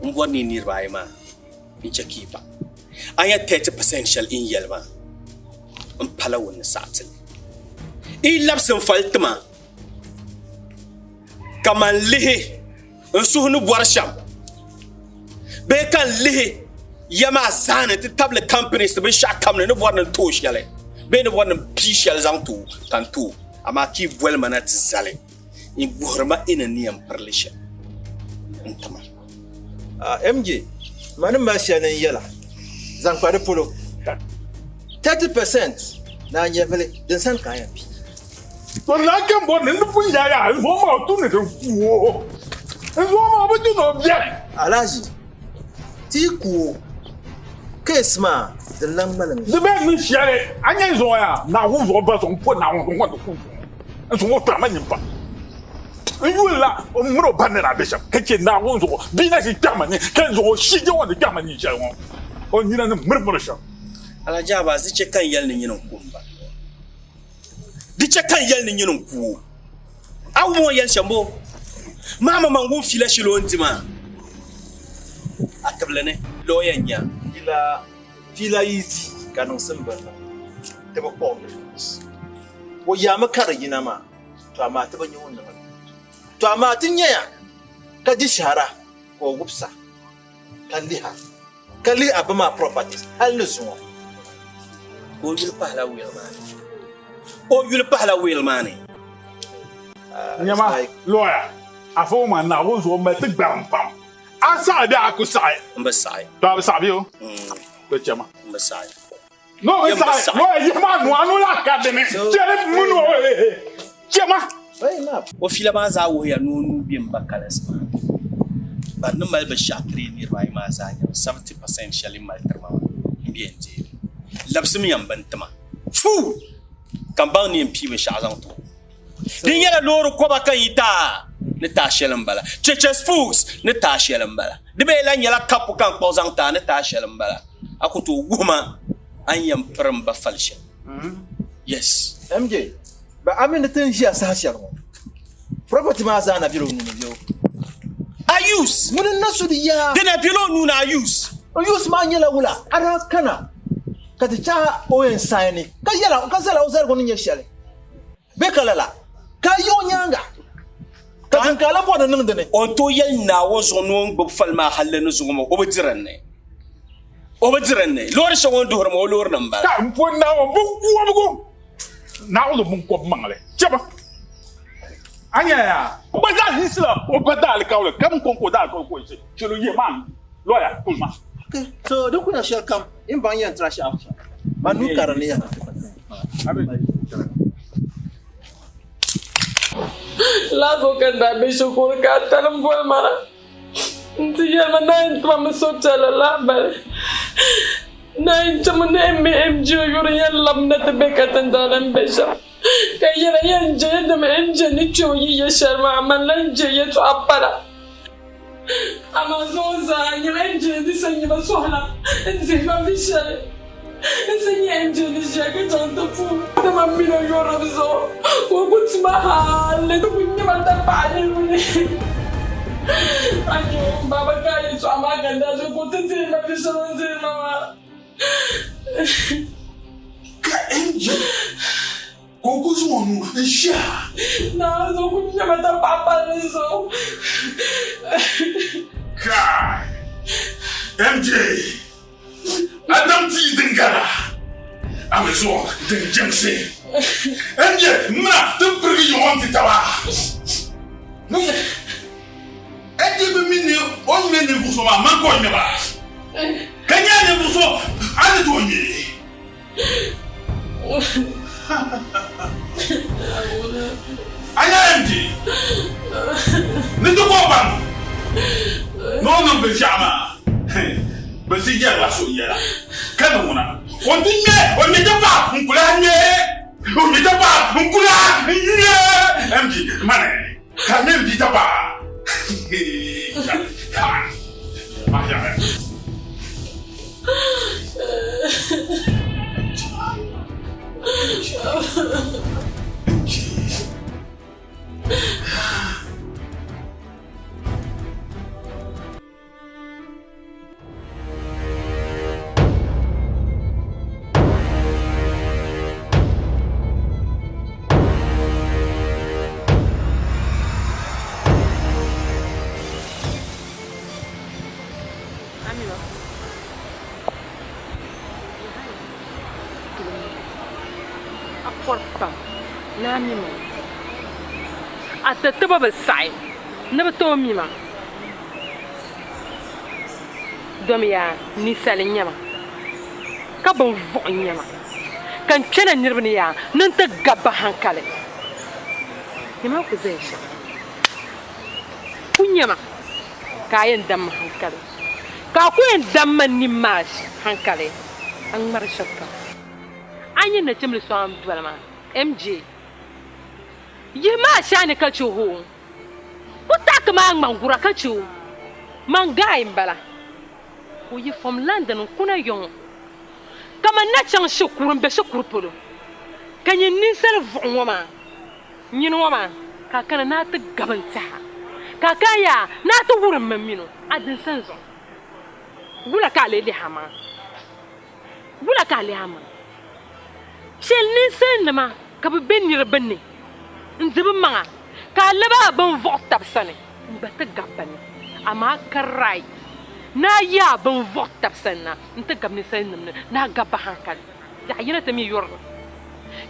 Speaker 3: m bɔri ni yi niriba ayi maa n-chɛ ka yi baŋ. A nya 30% shɛli n yɛli maa, m pala ŋun ni saɣi ti li. Yi labisi n fali ti ma ka man lihi n suhu ni bɔri shɛm bee ka n lihi ya maa zaani ti tabili companies binshɛɣu kam ni ni bɔri ni n tooi shɛli bee ni bɔri ni n pii shɛli zaŋ ti o ka n tooi amaa ka yi boli ma na ti zali n guhiri ma i ni ni yɛn pirili shɛm n ti ma.
Speaker 11: MJ, ma ni mali shɛli ni n yɛla zaŋ kpa di polo 30% ni a nyɛvili din sani ka a yɛn pii.
Speaker 5: To lahi kpe m-bɔri ni n di pun yaai a, n zuɣu maa tu ni di ku o. N zuɣu maa bi tu ni o biɛri.
Speaker 11: Alhaji, ti yi ku o, case maa din lan ŋmalim.
Speaker 5: Di bɛ ni shɛli a nya n zuɣu yaa, Naawuni zuɣu ba zuɣu m-po Naawuni zuɣu ŋɔ di ku n zuɣu. N zuɣu ŋɔ kpɛɣu ma nyini pam. N yuli la n mini o ba ni daa be shɛm, ka chɛ Naawuni zuɣu bia na ʒi kpɛɣu ma nini, ka n zuɣu o shii je o ni kpɛɣu ma nini shɛli ŋɔ, o nina ni mirimiri shɛm.
Speaker 3: Alhaji Abbas, di chɛ ka n yɛli ni nyini n-ku m ba. Di chɛ ka n yɛli ni nyini n-ku o. A wum o ni yɛli shɛm bɔ? Maama man wum fiila shɛli o ni di maa a tibili ni, lɔya n-nyɛ a.
Speaker 11: Fiila yi di ka niŋsim bi niŋ, ti bi kpuɣi mi. O yaami ka di yina maa, to amaa ti bi nya o ni niŋ li. To amaa ti nyaya ka di shɛhira ka o wubisa ka lihi a, ka lihi a ba maa properties hal ni zuŋɔ.
Speaker 3: Ka o yuli pahila will maa ni. O yuli pahila will maa ni.
Speaker 5: Nyama, lawyer, afa ŋɔ maa Naawuni zuɣu mali ti gbarim pam. A saɣi bee a ku saɣi?
Speaker 3: M bi saɣi.
Speaker 5: To a bi saɣi bee o? To chama.
Speaker 3: M bi saɣi.
Speaker 5: No bi saɣi. No yihi ma nuu, a nuu lahi ka dini. Chɛli mini o chama.
Speaker 3: O fiila maa zaa wuhiya ni o nuu be m ba kalinsi maa ni. Bari ni mali binshɛɣu tiri niriba ayi maa zaa nyɛla 70% shɛli n mali tiri ma maa m-be n deei li. Labisimiya m bini ti ma. Fuu! Ka m baŋ ni yɛn pii binshɛɣu zaŋ ti o. Din nyɛla loori koba ka yi taa ni taai shɛli m-bala. Cheche spooks ni taai shɛli m-bala. Di bee lahi nyɛla kapu ka n kpuɣi zaŋ taai ni taai shɛli m-bala. A ku tooi wuhi ma a ni yɛn piri m ba fali shɛm. Yes.
Speaker 11: MJ, Ba a mi ni ti ni ʒiya saha shɛli ŋɔ, property maa zaa na bela o nuu ni bee o?
Speaker 3: A use.
Speaker 11: Ŋuni n-na su di yaa.
Speaker 3: Di na bela o nuu ni a use.
Speaker 11: O use maa nyɛla wula? A daa kana ka ti chahi o yɛn saini ka yɛla ka zala o zaligu ni nyɛ shɛli bee ka lala ka a yi o nyaaŋa ka din ka a lan bɔri ni niŋ di ni.
Speaker 3: O ni tooi yɛli Naawuni zuɣu ni o ni gbubi fali maa halli ni zuŋɔ maa o bi di din ni. O bi di din ni. Loori shɛŋa o ni duhiri maa o loorinima m-bala.
Speaker 5: Ka m po Naawuni biŋkɔbigu, Naawuni biŋkɔb maŋli chɛba. A nya yaa, o gba zaa yiɣisila o ba daalikauli ka mi kɔŋko daalikauli ka o yiɣisi chɛl o yee maa loya kuli maa.
Speaker 11: Ok, so di kuli nyɛ shɛli kam yi ni baŋ yɛn tira shɛɣu shɛm, man nuu ka di ni yɛn.
Speaker 12: Lala zuɣu ka n daa be shikuru ka a tali m-boli ma na nti yɛli ma Naa tima mi suhupiɛlli lahibali. Naa n-chami ni m mini MJ yuri yɛn labina ti be ka tindana ni be shɛm. Ka yɛla yɛn je dama MJ ni kpe o yi ya shɛli maa, man lan je yɛtɔɣa pala. Amaa zuŋɔ zaa nyɛla MJ ni sa nya ba sɔhila n-dihi ba vi shɛli. N sa nya MJ ni ʒiya ka chaŋ ti puhi dama m min o yurilim zuɣu ka o ku tuma hal ti ku nya ma tapaɣa niriba ni. A nya o m baaba ka a yɛtɔɣa maa ka n daa je ka o ti dihi ma vi shɛli o ni dihi ma maa.
Speaker 5: Ka MJ ka o ku zaŋ o nuu n-shih a.
Speaker 12: Naa zuɣu ku nyɛma tapaɣa palli zuɣu.
Speaker 5: Kai! MJ, a dam tia din gara, a mi zuɣu din jimsi. MJ, m mina ti pirigi yiŋɔ nti taba. MJ bi mi ni o ni ŋme ninvuɣ so maa, man ka o ŋme ba. Ka nya ninvuɣ so a ni tooi ŋme. A nya MJ ni ti ka o baŋ ni o niŋ binshɛɣu maa, bɛ ti yɛrila so yɛla ka ni ŋuna o ti ŋme o ŋme ti paɣa n-ku lahi ŋme o ŋme ti paɣa n-ku lahi ŋme MJ mani ka ŋme m bia ti paɣa.
Speaker 8: A pɔri pam ni a mi ma. A ti tiba bi saɣi ni bɛ tooi mi ma. Domiya ninsal n-nyɛ ma, ka binvuɣu n-nyɛ ma, ka n kpɛna niriba ni yaa ni n ti gabi ba haŋkali. Nyama ku zaya shɛm. Ku nya ma ka a yɛn dam ma haŋkali, ka a ku yɛn dam ma nini maa haŋkali, a ŋmari shɛlikam. A nyɛ nachimbil so a ni doli maa, MJ. Yihi ma a shɛhi ni ka chɛ o. Ku taɣi maa ŋmangura ka chɛ o. Man guy m-bala. Ka o yi from London n-kuna yɔŋɔ. Ka man na chaŋ shikuru m-be shikuru polo. Ka nyin ninsal vuɣu ŋɔ maa. Nyini ŋɔ maa, ka a kana ni a ti gabi n tɛha, ka a kana yaa ni a ti wurim ma min o a dinsani zuɣu. Wula ka a lee lihi amaŋa? Wula ka a lihi amaŋa? Chɛli ninsalinima ka bɛ be niriba ni n-di bɛ maŋa, ka a lab a binvuɣu tab sani n-gba ti gabi ba ni. Amaa ka right ni a yi a binvuɣu tab sani na nti gabi ninsalinim ni ni a gabi ba haŋkali. Yaɣ yina ti mi yurilim.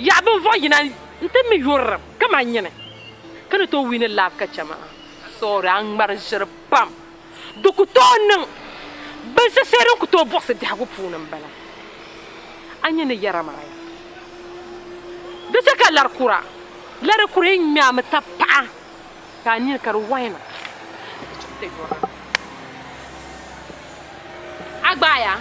Speaker 8: Yaɣ binvuɣu yina n-ti mi yurilim kaman nyini, ka ni tooi wui ni laabi ka chɛ ma. Sorry, a ŋmari ʒiri pam. Di ku tooi niŋ binshɛ shɛli din ku tooi buɣisi biɛhigu puuni m-bala. A nya ni yɛra maa ya. Di chɛ ka lari kura, lari kura yi ŋme a mi tab paɣa ka a nini ka di wahi na. A gbaaya?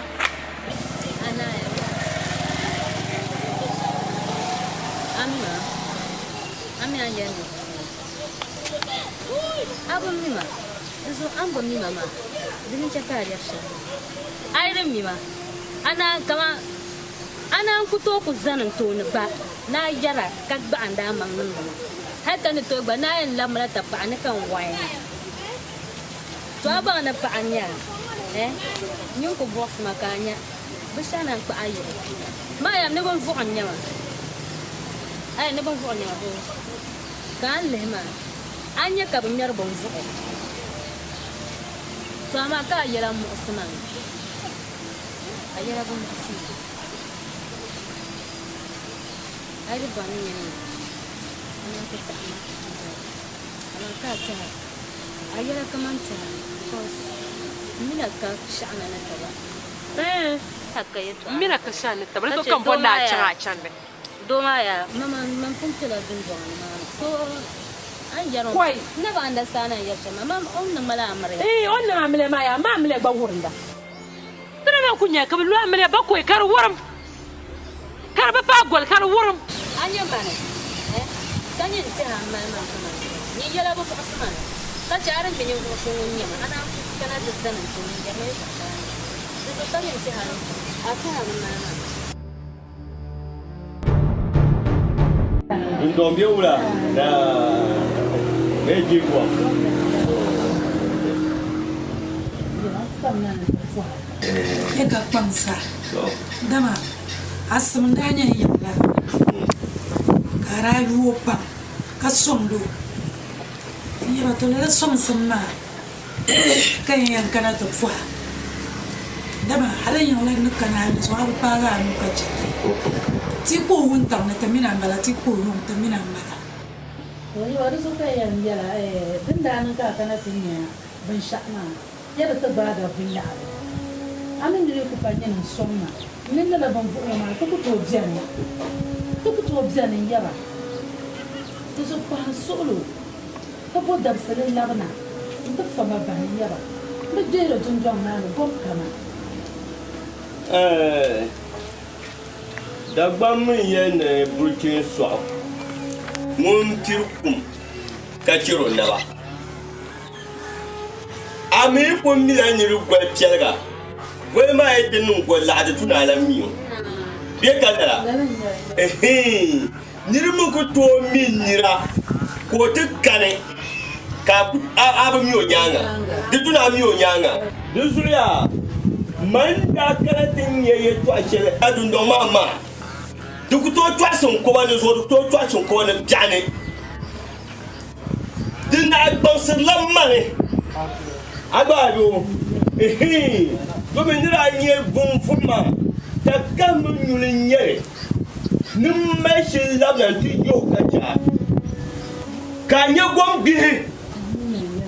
Speaker 4: A bi mi ma, di zuɣu a ni bi mi ma maa, di ni chɛ ka a lɛbi shɛm. A yi di mi ma, a naan kaman a naan ku tooi ku zani n tooni gba ni a yɛra ka gbaɣindi a maŋ niŋdi ma. Hal ka ni tooi gba ni a yɛn labimila tapaɣa ni ka n wain. To a baŋ ni paɣa n-nyɛ a, eh? Nyin ku buɣisi ma ka a nya binshɛɣu na n-kpahi a yili. Maa yɛm ni binvuɣu n-nyɛ ma. Ai, ni binvuɣu n-nyɛ ma boo? Ka a ni lihi maa, a ni nya ka bɛ ŋmɛri binvuɣu. To amaa ka a yɛla muɣisi ma mi. A yɛla bi muɣisi ma. A yi di bɔri ni nyini a naan ku taɣi ma n-zali. Amaa ka a tɛha, a yɛla kaman tɛha because m mi na ka shɛɣu na ni taba.
Speaker 8: Ɛɛh, m mi na ka shɛɣu ni taba, di zuɣu ka m bɔri ni a chaŋ a chandi.
Speaker 4: Doo maa yaa, man pun kpela dundɔŋ ni maa ni, so a ni yɛri o
Speaker 8: Kɔi.
Speaker 4: n na bi understand a ni yɛri shɛm maa, man o ni niŋ ma la amiliya.
Speaker 8: Ɛɛh, o ni niŋ amiliya maa yaa, ma amiliya gba wurinda. Ti na lan ku nya ka bɛ lo amiliya bakɔi ka di wurim, ka di bi paai goli ka di wurim.
Speaker 4: A nya mani, eh, ka nyin tɛha m-mali ma kaman doo. Nyin yɛla bi buɣisi ma ni, ka chɛ a din mi ninvuɣ so ŋun nyɛ ma, a naan ku kana ti zani n tooni n-yɛri ma yɛtɔɣ shɛli a ni yɛli. Di zuɣu ka nyin tɛha a tɛha bi mali ma.
Speaker 2: Dundɔŋ be wula na bee je kom.
Speaker 13: N ka kpaŋsa dama a sim n-daa nyɛ n yiŋ lana ka a daa yu o pam ka sɔŋdi o. N yɛba to lala sɔŋsim maa ka n yɛn kana ti pɔha dama hali n yiŋla ni kana a ni zuɣu a bi paagi a nuu ka chɛ ti. Ti ku o wuntaŋ ni ti mini a m-bala, ti ku o yuŋ ti mini a m-bala.
Speaker 1: To n yɛba di zuɣu ka n yɛn yɛla, din daa niŋ ka a kana ti nya binshɛɣu maa, ya di ti gbaagi a vinnyaɣili. A mi nini ku pa nyini n-sɔŋ ma, n ni lala binvuɣu ŋɔ maa ti ku tooi beni. Ti ku tooi beni n yɛba. Di zuɣu kpahi n suɣil o, ka bo dabisili labina nti fa ma bahi n yɛba. M bi deeri dundɔŋ maa ni gom kama.
Speaker 2: Ɛɛh! Dagbamb mi n-yɛli ni buruchee sɔɣu ŋun piri kum ka chɛr o naba. A mi yi kul mila niriba goli piɛliga, goli maa yi ti niŋ gol laɣa di tu ni a lan mi o. Bɛ ka lala? Ɛhii! Nir mi ku tooi mi nira ka o ti kani ka a bi mi o nyaaŋa. Di tu ni a mi o nyaaŋa. Di zuɣu yaa, man daa kana ti nya yɛtɔɣ shɛli a dundɔŋ maa maa, di ku tooi tɔɣisi n koba ni zuɣu, di ku tooi tɔɣisi n koba ni biɛɣuni. Di naɣ kpaŋsirila mani a gba a yoo, Ihii! Domin ni daa nyɛ bunvuɣu maa, takahimi nyuli n-nyɛ li ni m mali shili labina nti yo ka chɛ a, ka a nya gom gbihi,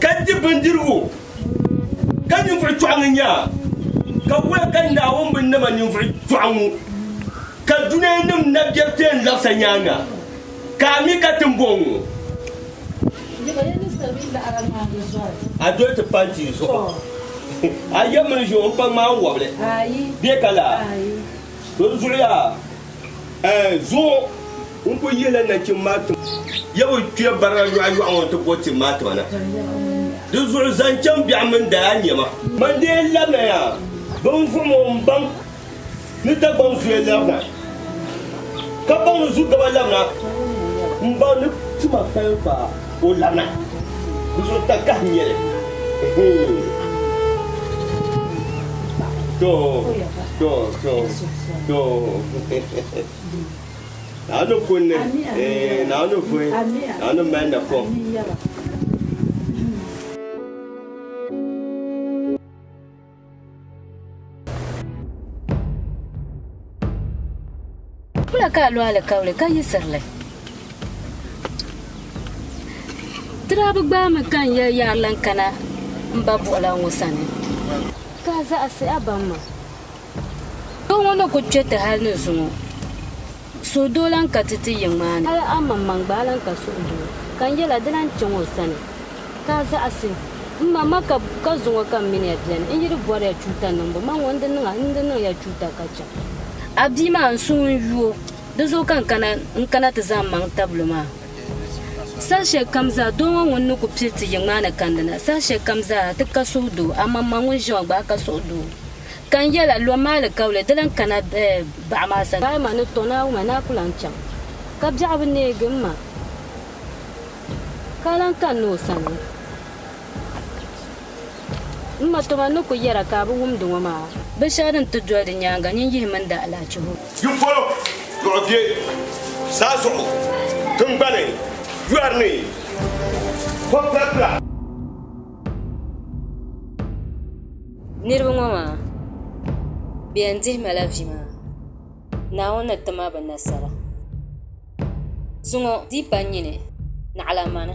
Speaker 2: ka di bindirigu, ka ninvuɣ chɔɣu ŋɔ nya a, ka wula ka Naawuni bi nama ninvuɣ chɔɣu ŋɔ, ka dunianim nabiɛri ti yɛn labis a nyaaŋa? Ka a mi ka tiŋbɔŋ ŋɔ? A doli ti pa tia zuɣu. A yɛm mini ʒiɛ o ni pa ŋmaai wɔbili bee ka laa? To di zuɣu yaa, ɛɛn, zuŋɔ n ku yihila nachim maa tim ya bi kpe barina yɔɣuyɔɣu ŋɔ nti bo tim maa tima na. Di zuɣu zaŋ chaŋ biɛɣu mini daya nɛma. Man dee labina yaa, bɛ ni vuɣim o m-baŋ ni Dagbaŋ zuya labina, ka baŋ ni Zugaba labina m-baŋ ni tima kpalim fa o labina. Di zuɣu takahi n-nyɛ li. To, to, to, to. Naawuni kunni, Naawuni vuhi, Naawuni mali napɔŋ.
Speaker 4: Wula ka a lo alikauli ka yiɣisiri li? Ti daa bi gbaai mi ka n yɛli yaari lan kana m ba buɣilan ŋɔ sani, ka a zaɣisi a baŋ ma. Doo ŋɔ ni ku kpe ti hal ni zuŋɔ, suhudoo lan ka ti ti yiŋ maa ni. Hal amaŋmaŋ gba a lan ka suhudoo, ka n yɛl a di lan chaŋ o sani. Ka a zaɣisi m ma, ma ka ka zuŋɔ ka m mini ya beni, n yi di bɔri ya chuuta niŋbu, man ŋɔ n di niŋ a, n di niŋ ya chuuta ka chaŋ. A bia maa, n suhu n-yu o, di zuɣu ka n kana ti zaŋ mmaŋ tabili o maa. Saha shɛli kam zaa, doo ŋɔ ŋun ni ku pili ti yiŋ maa ni kandina, saha shɛli kam zaa ti ka suhudoo, amaŋmaŋ ŋun ʒiya ŋɔ gba a ka suhudoo. Ka n yɛl a, lom alikauli, di lan kana baɣa maa sani. Baɣa maa ni tɔ Naawuni maa, ni a ku lan chaŋ, ka biɛɣu bi neegi m ma. Ka a lan kanna o sani. M ma Toma ni kul yɛra ka a bi wumdi ŋɔ maa, binshɛɣu din ti doli di nyaaŋa nyin yihimi n daalahichi ŋɔ.
Speaker 2: Yi polo, luɣ bɛ saa zuɣu, tiŋgbani, yɔri ni, kɔpilapila.
Speaker 4: Niriba ŋɔ maa, bɛ yɛn dihi ma la vi maa, Naawuni ni ti ma bɛ nasara. Zuŋɔ di pa nyini, naɣila mani.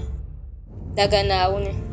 Speaker 4: Daga Naawuni.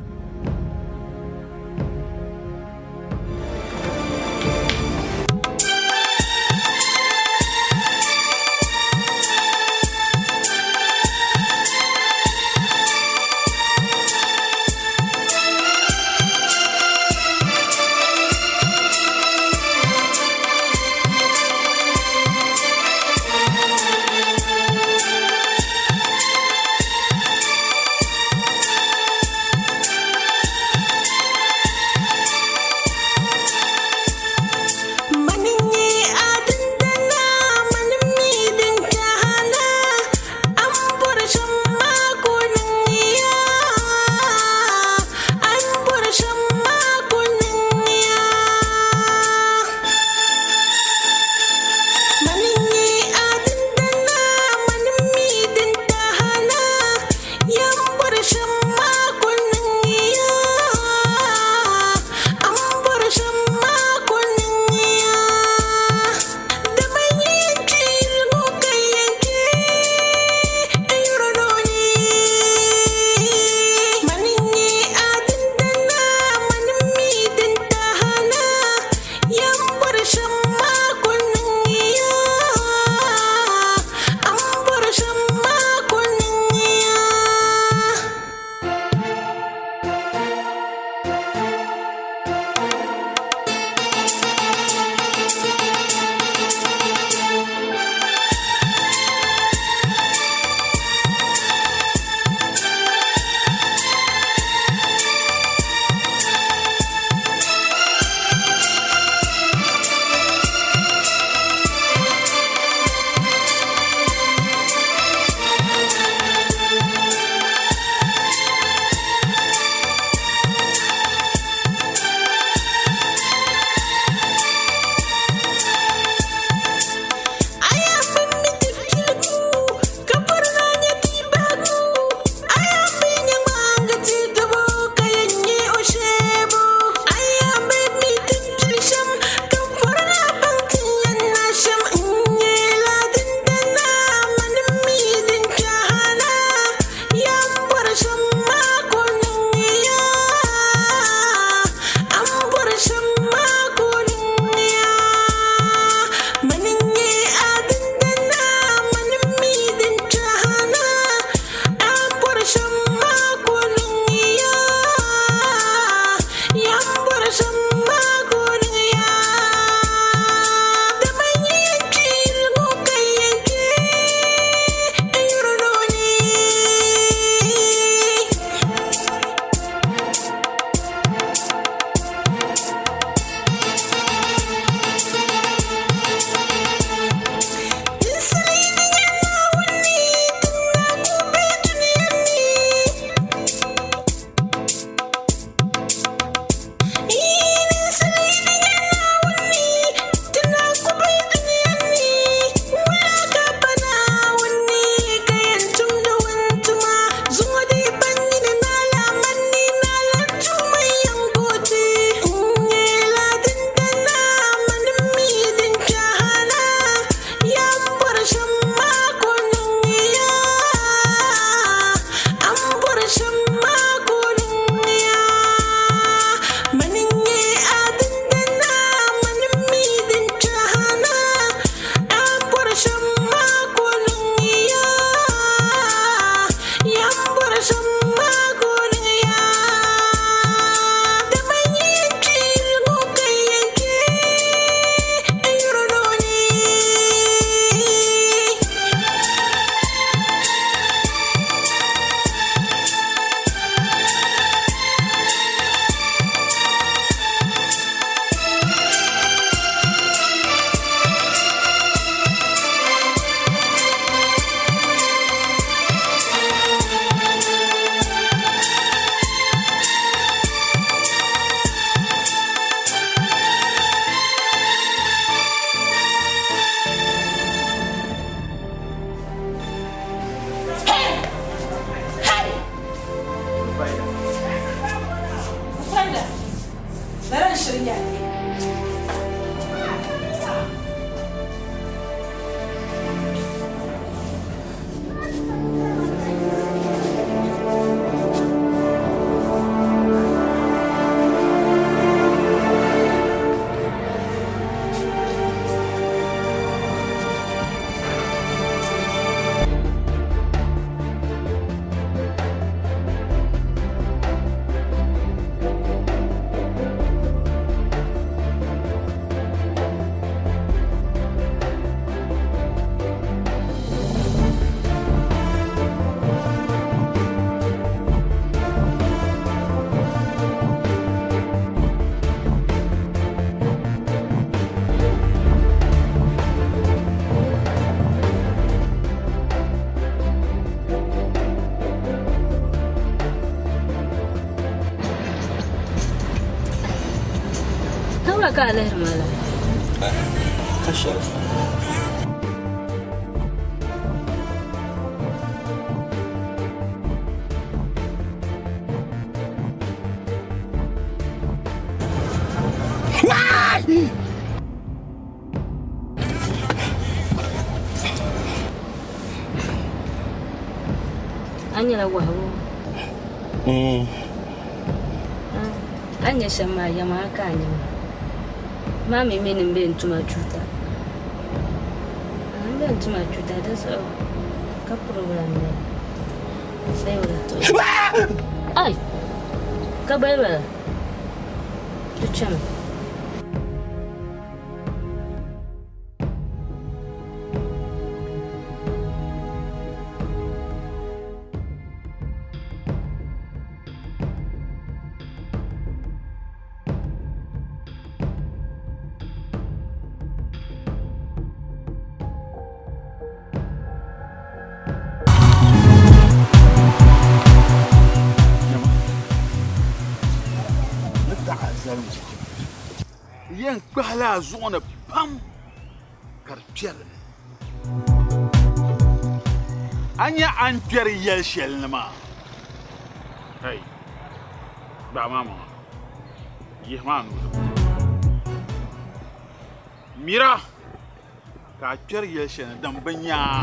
Speaker 7: shiri nya li.
Speaker 4: Tawula ka a lihiri ma la?
Speaker 11: Ka shɛli.
Speaker 4: A nyɛla wahu? A ni nya shɛm maa, yɛmaŋa ka a nya maa. Maa mi mi ni m be n-tuma chuuta. M be n-tuma chuuta, di zuɣu ka problem beni. Bee wula? Ai! Ka balibala? Di chami.
Speaker 5: Yɛn kpahila a zuɣu ni pam ka di kpɛri ni. A nya a ni kpɛri yɛli shɛli ni maa, hei, gbaai maa maŋa, yihimi a nuu di puuni. Mira ka a kpɛri yɛli shɛli ni din bi nya a,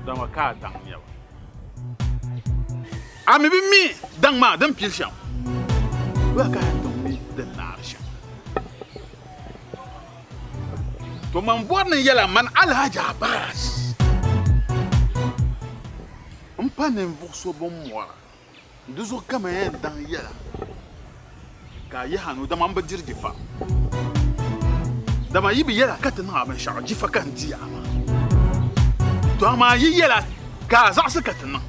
Speaker 5: dama ka a daŋ nyɛba. A mi bi mi daŋ maa din pili shɛm, wula ka a yɛn ti mi din naari shɛm? To man bɔri ni n yɛla man Alhaji Abbas m pa ninvuɣ so bɛn mɔra, di zuɣu ka man yɛn daŋ yɛla ka a yihi a nuu, dama m bi diri jifa. Dama yi bi yɛla ka ti niŋ a binshɛɣu, jifa ka n di a maa. To amaa yi yɛla ka a zaɣisi ka ti niŋ,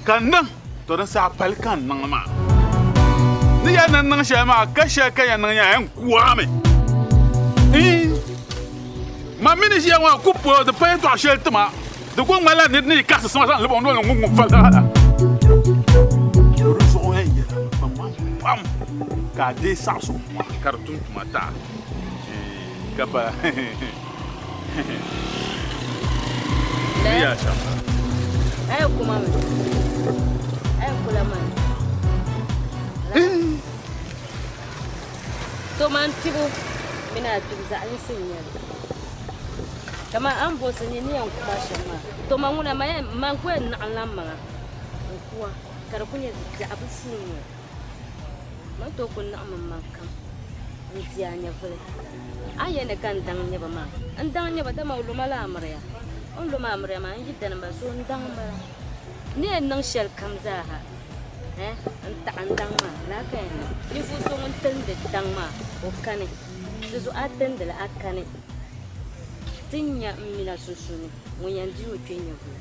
Speaker 5: ka n niŋ, to din saha pali ka n niŋ maa. Ni yɛli ni n niŋ shɛli maa, ka shɛli ka yɛn niŋ yaa yɛn ku a mi. Iin! Man mi ni ʒiya ŋɔ a ku polo di pa yɛtɔɣ shɛli ti ma. Di ku ŋmanila nir ni yi kaɣisi sima zaŋ lib o noli ŋ-ŋub faliga la. Di zuɣu yɛn yɛla kpaŋmaŋ pam ka a deei saɣisigu ŋɔ ka di tum tuma ti a ka pa ni yaa shɛm la.
Speaker 4: To man kpibu mini a kpibu zaɣ yinsi n-nyɛ li. Kaman a ni buɣisi ni ni yɛn ku ma shɛm maa, to man ŋuna man ku yɛn naɣiŋla m maŋa n-ku a, ka di ku nyɛ biɛɣu bi suui ŋ-ŋɔ. Man tooi ku naɣim m maŋ kam n-di a nyɛvili. A ni yɛli ni ka n daŋ nyɛ ba maa, n daŋ nyɛ ba, dama o lo ma la amiliya. O ni lo ma amiliya maa, n yi dani m-bala, so n daŋ m-bala. N ni yɛn niŋ shɛlikam zaaha, n taɣi n daŋ maa, lala ka yɛn niŋ. Ninvuɣ so ŋun tilindi daŋ maa, o kani. Di zuɣu a tilindi li, a kani. Ti ni nya m mini a sunsuuni ŋun yɛn di o kpe nyɛvuli.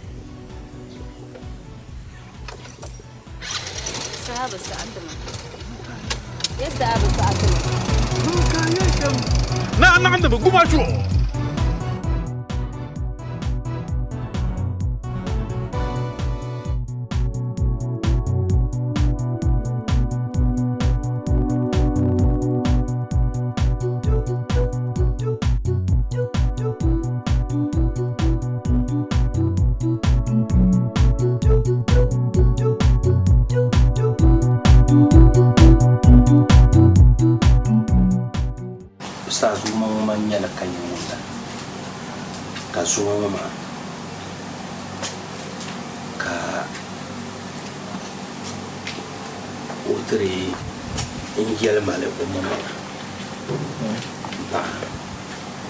Speaker 4: Saha bi saɣi ti ma. Ya saha bi saɣi ti ma.
Speaker 5: Naa naɣindi bi guma chuɣu.
Speaker 14: Zuŋɔ ŋɔ maa ka o tiri n yɛli ma li o maŋmaŋa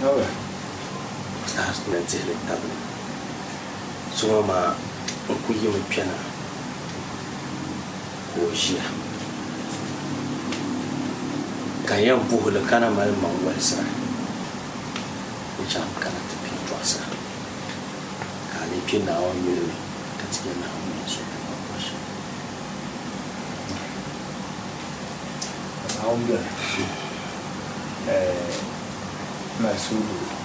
Speaker 14: m-paɣa Stars ni dihili tabili. Zuŋɔ maa n ku yimi kpɛna ka o ʒiya ka n yɛn puhi li ka na mali maŋ walisira n chaŋ kana ti pii tɔɣisira ka a lee kpe Naawuni yuli ni ka ti nya Naawuni ni yɛn sɔŋ ti pam pɔri shɛm.
Speaker 15: Naawuni beni mali suhudoo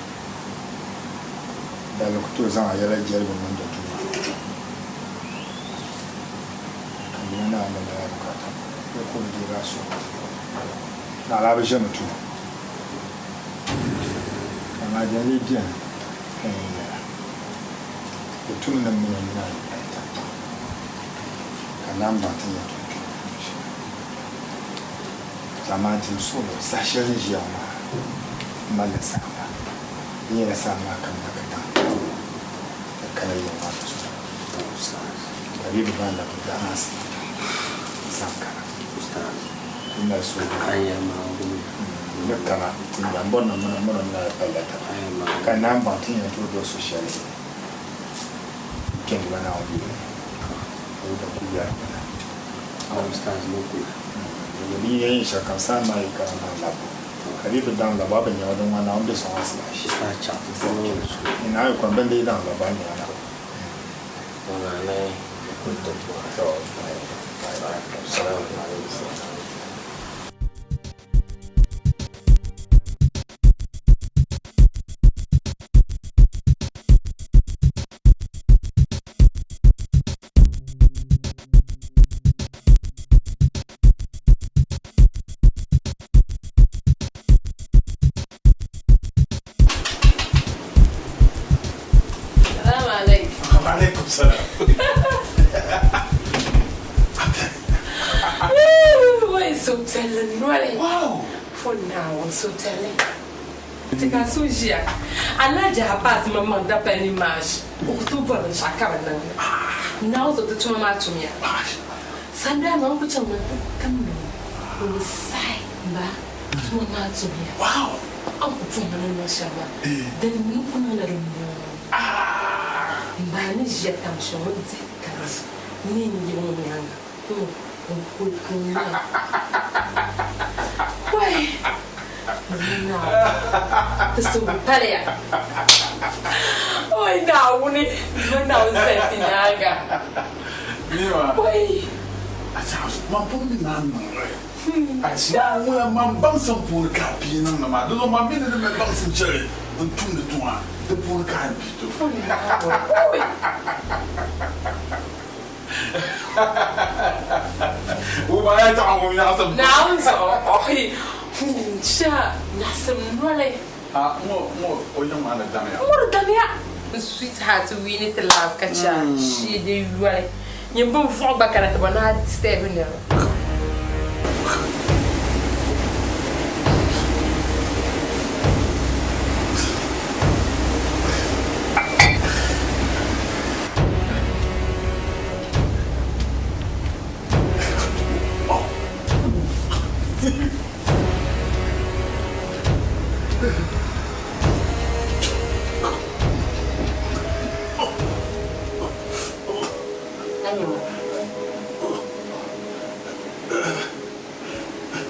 Speaker 15: Daliri ku tooi zaŋ a yɛla jɛlibu niŋdi duu maa ka yino naan ni mali a bukaata bee ka o bi deegi a suhu naɣila a bi ʒemi tuhi amaa din lee beni ka yɛn yɛla di tumi ni m mini o nina yi pali taba ka naan baŋ ti ni yɛn tooi kpe ni shɛli. Amaa ti ni suɣili o saha shɛli ni ʒiya ŋɔ maa m malila saamba. Di nyɛla saamba maa kamina ka daŋ ka kana yiŋ maa ni zuɣu ka bɛ bi baŋ la bɛ daa maa zaŋ kana. N mali suhudoo ni kana ti nya m bɔri ni m mini o nina palila taba ka n naan baŋ ti ni yɛn tooi doli so shɛli n-kpɛndi ba Naawuni yuli ni ka o din kuli yɛri mi na. Di yɛn shɛli kam saamba maa yi kana daŋ labbu ka di yi bi daŋ labbu a bi nya o din ŋɔ Naawuni be sɔŋ a silashi. Ni Naawuni yi kɔŋ bɛn dii daŋ labbu a nya na.
Speaker 12: Salaam alaikum.
Speaker 5: Wa alaikum salam.
Speaker 12: Wai suhupiɛlli noli. Wow. Fo Naawuni suhupiɛlli. Ti ka so ʒiya. Alhaji Abbas maŋmaŋ dapali ni maash o ku tooi bɔri binshɛɣu ka bi niŋ li. Naawuni zuɣu ti tuma maa tumya. Sandaya maa n ku chaŋ mi n ti timdi o ni sahi m-ba tuma maa tumya. A ni ku puhi ma ni niŋ shɛm maa, dini mi n ku niŋla din booi. M-ba ni ʒiya tam shɛm ŋɔ dihi tarisi ni n yibu ŋɔ nyaaŋa.
Speaker 5: Man pun mi ni a niŋ li. Maa ŋuna man baŋsim puuni ka a pii niŋdi maa, di zuɣu man mi ni di mali baŋsim shɛli n tumdi tuma di puuni ka a ni pii tum.
Speaker 12: Naawuni zuɣu ɔhi sha nyaɣisim noli. Ŋɔ di damya. N sweetheart wii ni ti love ka cha shee di yoli. Nyin bin vuɣu gba kana ti bɔ ni a disturb niriba.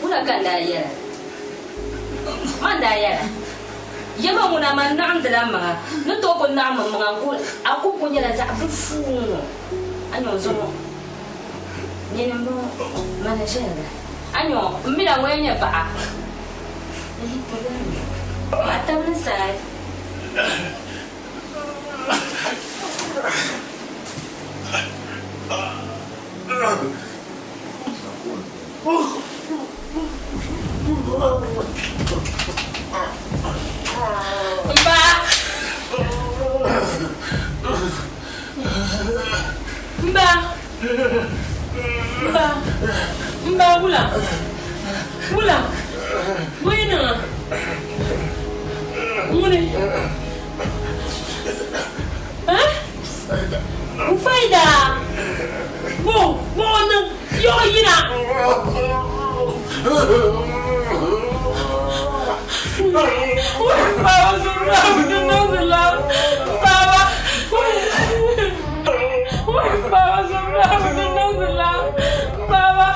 Speaker 4: Wula ka n daa yɛra? Man daa yɛra, Yɛma ŋuna man naɣindila m maŋa, ni tooi ku naɣim m maŋa n-ku a kum ku nyɛla zaɣ bilifu ŋ-ŋɔ. A nyɔ zuŋɔ nyini m-bɔŋɔ, mani n-ʒiya la. A nyɔ m mi la ŋɔ yɛn nyɛ paɣa. A tabili saai.
Speaker 12: M-ba! M-ba! M-ba! M-ba wula? Wula? Bɔ yi niŋ a? Ŋuni?
Speaker 8: Rufaida! Bo, bo niŋ yiɣi yina. Baba Zurrabu di niŋdi la. Baba. Baba Zurrabu di niŋdi la. Baba.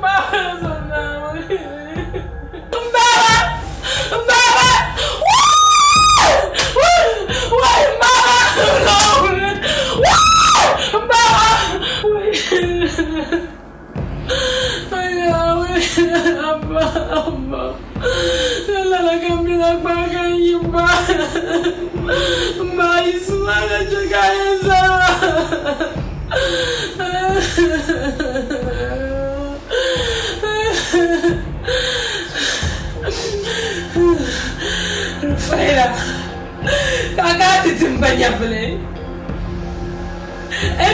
Speaker 8: Baba Zurrabu. Baba! Baba! Wai! Baba! No! Baba! Abba, Abba. Lala ka mina gbaaka yi ba. Ma yi suma ka chɛ ka yi zama. Rufaida, ka a kana ti ti m ba nyɛvili.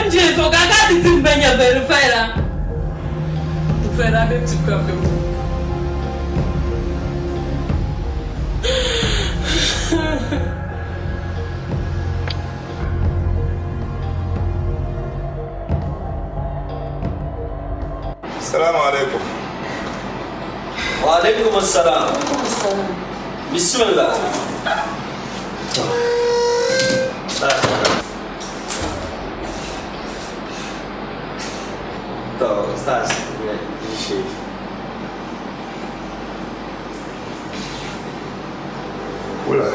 Speaker 8: MJ zuɣu ka a kana ti ti m ba nyɛvili Rufaida. Rufaida a be kpi ka be ŋɔ.
Speaker 15: Salamu alaikum.
Speaker 14: Wa alaikum assalam. Bismillah. To, ustaz, shi.
Speaker 15: Wula.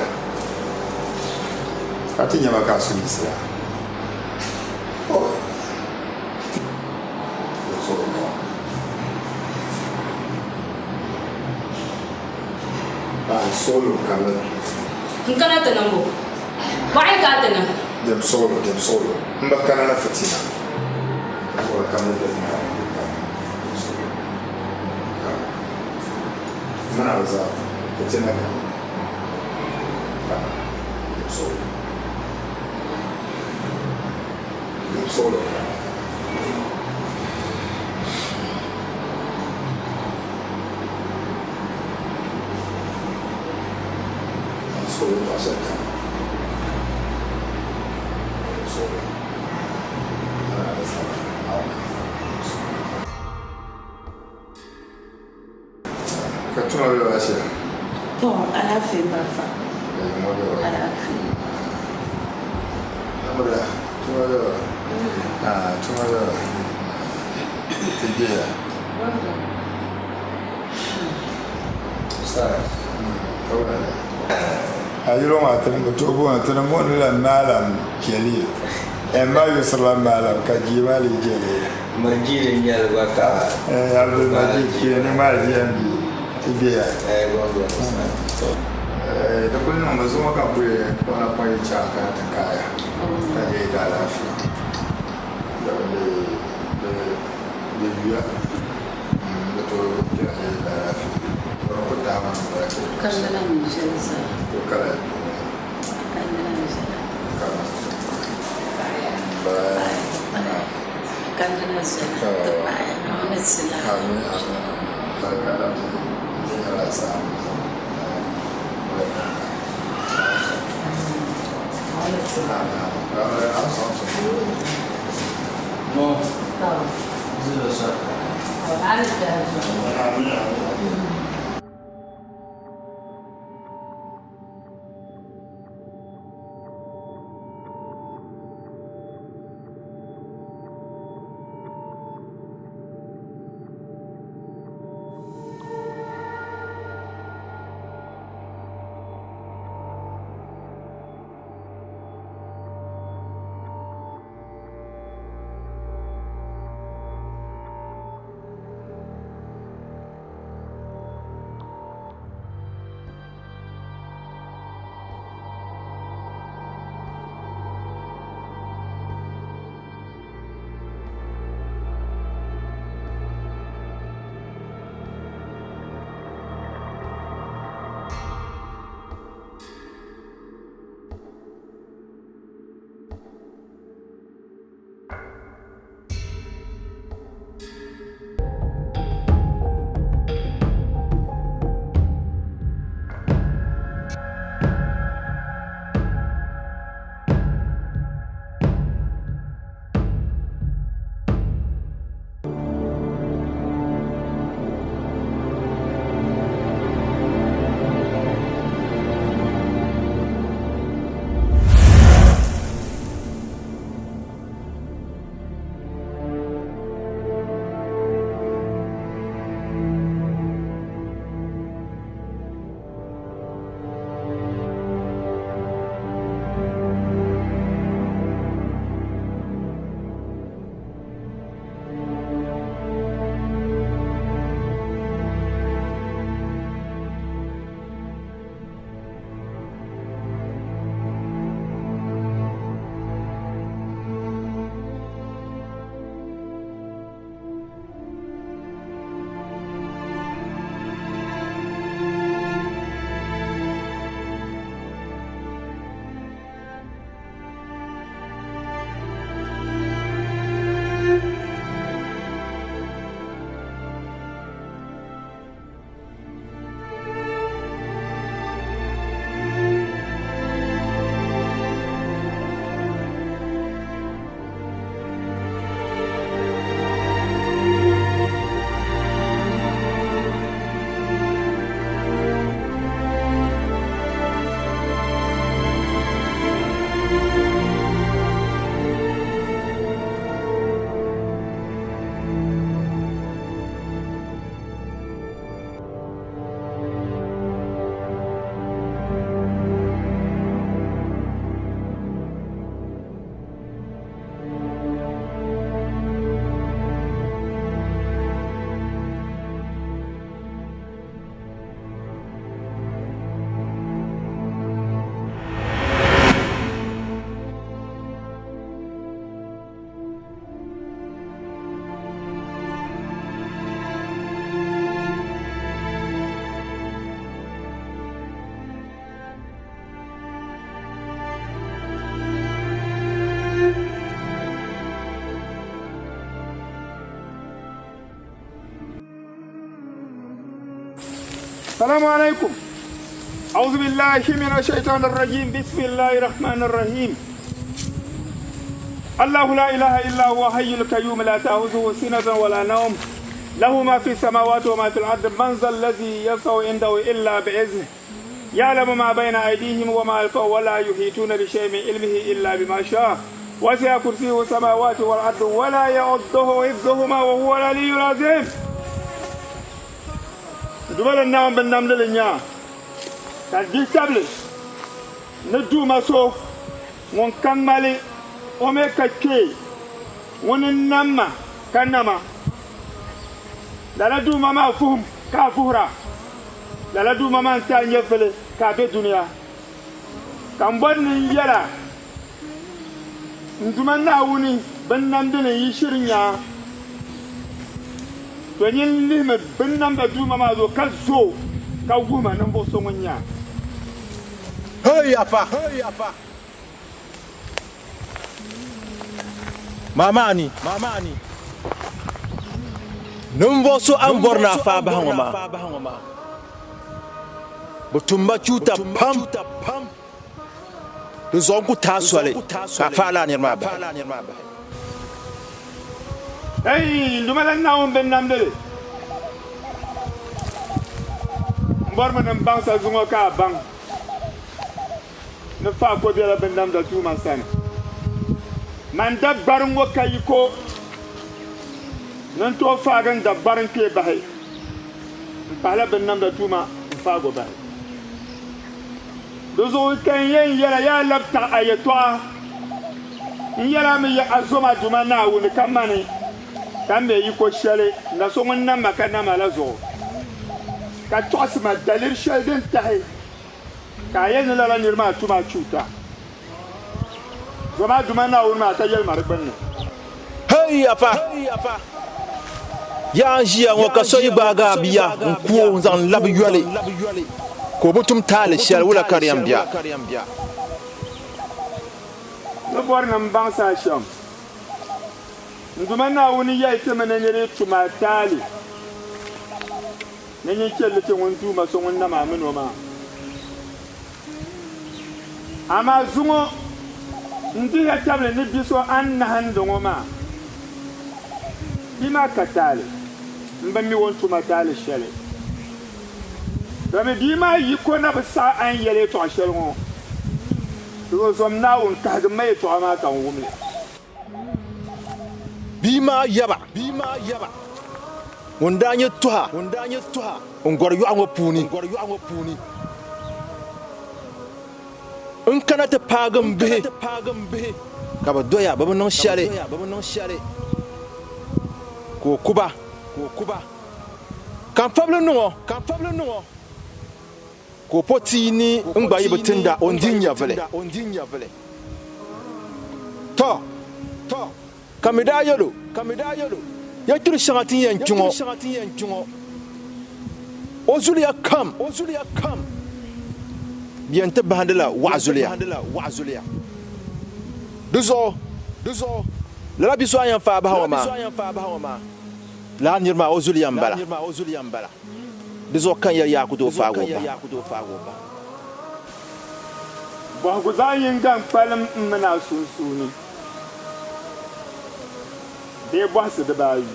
Speaker 15: Ka ti nyama ka su misira. Oh. Solo kana.
Speaker 4: N kana ti niŋ bo? Bɔɣili ka a ti niŋ?
Speaker 15: Dem solo, dem solo. M ba kana na fitina. Wala kam ni dem na. Solo. Mana za fitina ka. Dem solo. Dem solo. Solo pasaka. Solo. Ka tuma bɛ baasi ya?
Speaker 7: To, alaafee ba fa. Alaafee.
Speaker 15: Amira, tuma bɛ wa? Ah, tuma bɛ wa. Ti biya. Sa, ka wala. A yuli ŋɔ ti ni bi tooi booni ti ni booni la Maalam Jalil. Ɛn ma yusirila Maalam ka jii maa lee Jalil.
Speaker 14: Majid n-nyɛli gba ka
Speaker 15: Abdul Majid kpee ni maa GMB ti biya. Di kuli niŋmi zuŋɔ ka kuli kpuɣina pɔi chaŋ ka ti kaaya ka deei daalaafee. Di yuya di tooi kpɛri deei daalaafee. Di ku tahi ma n-bala ka o
Speaker 1: Kandila n-ʒɛli zaa.
Speaker 15: O kala
Speaker 1: Kandila n-ʒɛla. Kandila n-ʒɛla. Ti paɣiya Naawuni ni ti lahi.
Speaker 15: Amin amin. Barika la ti nyɛla saha
Speaker 14: No. Zero sir.
Speaker 16: Salamu alaikum. Auzu billahi minash shaitanir rajim. Bismillahir rahmanir rahim. الله لا إله إلا هو حي القيوم لا تأخذه سنة ولا نوم له ما في السماوات وما في الأرض من ذا الذي يشفع عنده إلا بإذنه يعلم ما بين أيديهم وما خلفهم ولا يحيطون بشيء من علمه إلا بما شاء وسع كرسيه السماوات والأرض ولا يؤده حفظهما وهو العلي العظيم Duba naawuni bin namdili nya ka dihi tabili ni duuma so ŋun ka ŋmali o mi ka kpee ŋuni n-nam ma ka nama. Lala duuma maa vuhim ka a vuhira. Lala duuma maa n-ti a nyɛvili ka a be dunia. Ka m bɔri ni n yɛl a, N Duuma Naawuni binnamdili n-yi shiri nya a, to nyin lihimi binnamda Duuma maa zuɣu ka zo ka wuhi ma ninvuɣ so ŋun nyɛ a.
Speaker 17: Hey afa! Mama ni, ninvuɣ so a ni bɔri ni a faai bahi ŋɔ maa, bɛ tum ba chuuta pam, di zuɣu n ku taai soli ka a faai lala nir maa bahi.
Speaker 16: Hey, n Duuma la Naawuni binnamdili, m bɔrimi ni m baŋ sa zuŋɔ ka a baŋ. Ni faako bela binnamda Duuma sani. Man dagbari ŋɔ ka yiko ni n tooi faagi n dagbari n kpee bahi m pahila binnamda Duuma n faag o bahi. Di zuɣu ka n yɛn yɛla yaa labi taɣi a yɛtɔɣa. N yɛla a mi ya a zom a Duuma Naawuni ka mani ka m me yiko shɛli na so ŋun nam ma ka nama la zuɣu, ka tɔɣisi ma daliri shɛli din tahi Ka a yɛli ni lala nir maa tum a chuuta. Zom a Duuma Naawuni maa ka yɛli ma di gbinni.
Speaker 17: Hei afa! Yaa n-ʒiya ŋɔ ka so yi gbaagi a bia n-ku o n-zaŋ labi yoli ka o bi tum taali shɛli, wula ka di yɛn be a?
Speaker 16: Ni bɔri ni m baŋsi a shɛm, n Duuma Naawuni yɛli ti mi ni nir yi tum a taali, Ni nyin chɛ li ti ŋun Duuma so ŋun nam a min o maa. Amaa zuŋɔ n dihiya tabili ni bi so a ni nahindi ŋɔ maa, bia maa ka taali, m bi mi o ni tum a taali shɛli. Domi bia maa yiko na bi saɣi a ni yɛli yɛtɔɣ shɛli ŋɔ, di zom Naawuni kahigim ma yɛtɔɣa maa ka n wum li.
Speaker 17: Bia maa yaba ŋun daa nyɛ tuha n-gɔri yɔɣu ŋɔ puuni n-kana ti paagi m bihi ka bɛ doya bɛ bi niŋ shɛli ka o ku ba. Ka n fabili niŋ o ka o po tia ni n gba yi bi tinda o ni di n nyɛvili. Tɔ! Ka mi daa yɛl o, Yɛltɔɣ shɛŋa ti ni yɛn kpi ŋɔ, o zuliya kam bɛ yɛn ti bahindila waɣa zuliya. Di zuɣu lala bi so a ni yɛn faai bahi ŋɔ maa, lala nir maa o zuliya m-bala. Di zuɣu ka n yɛli yaa ku tooi faag o bahi.
Speaker 16: Bɔhigu zaɣ yiŋga n-kpalim m mini a sunsuuni, bee bɔhisi dibaayi.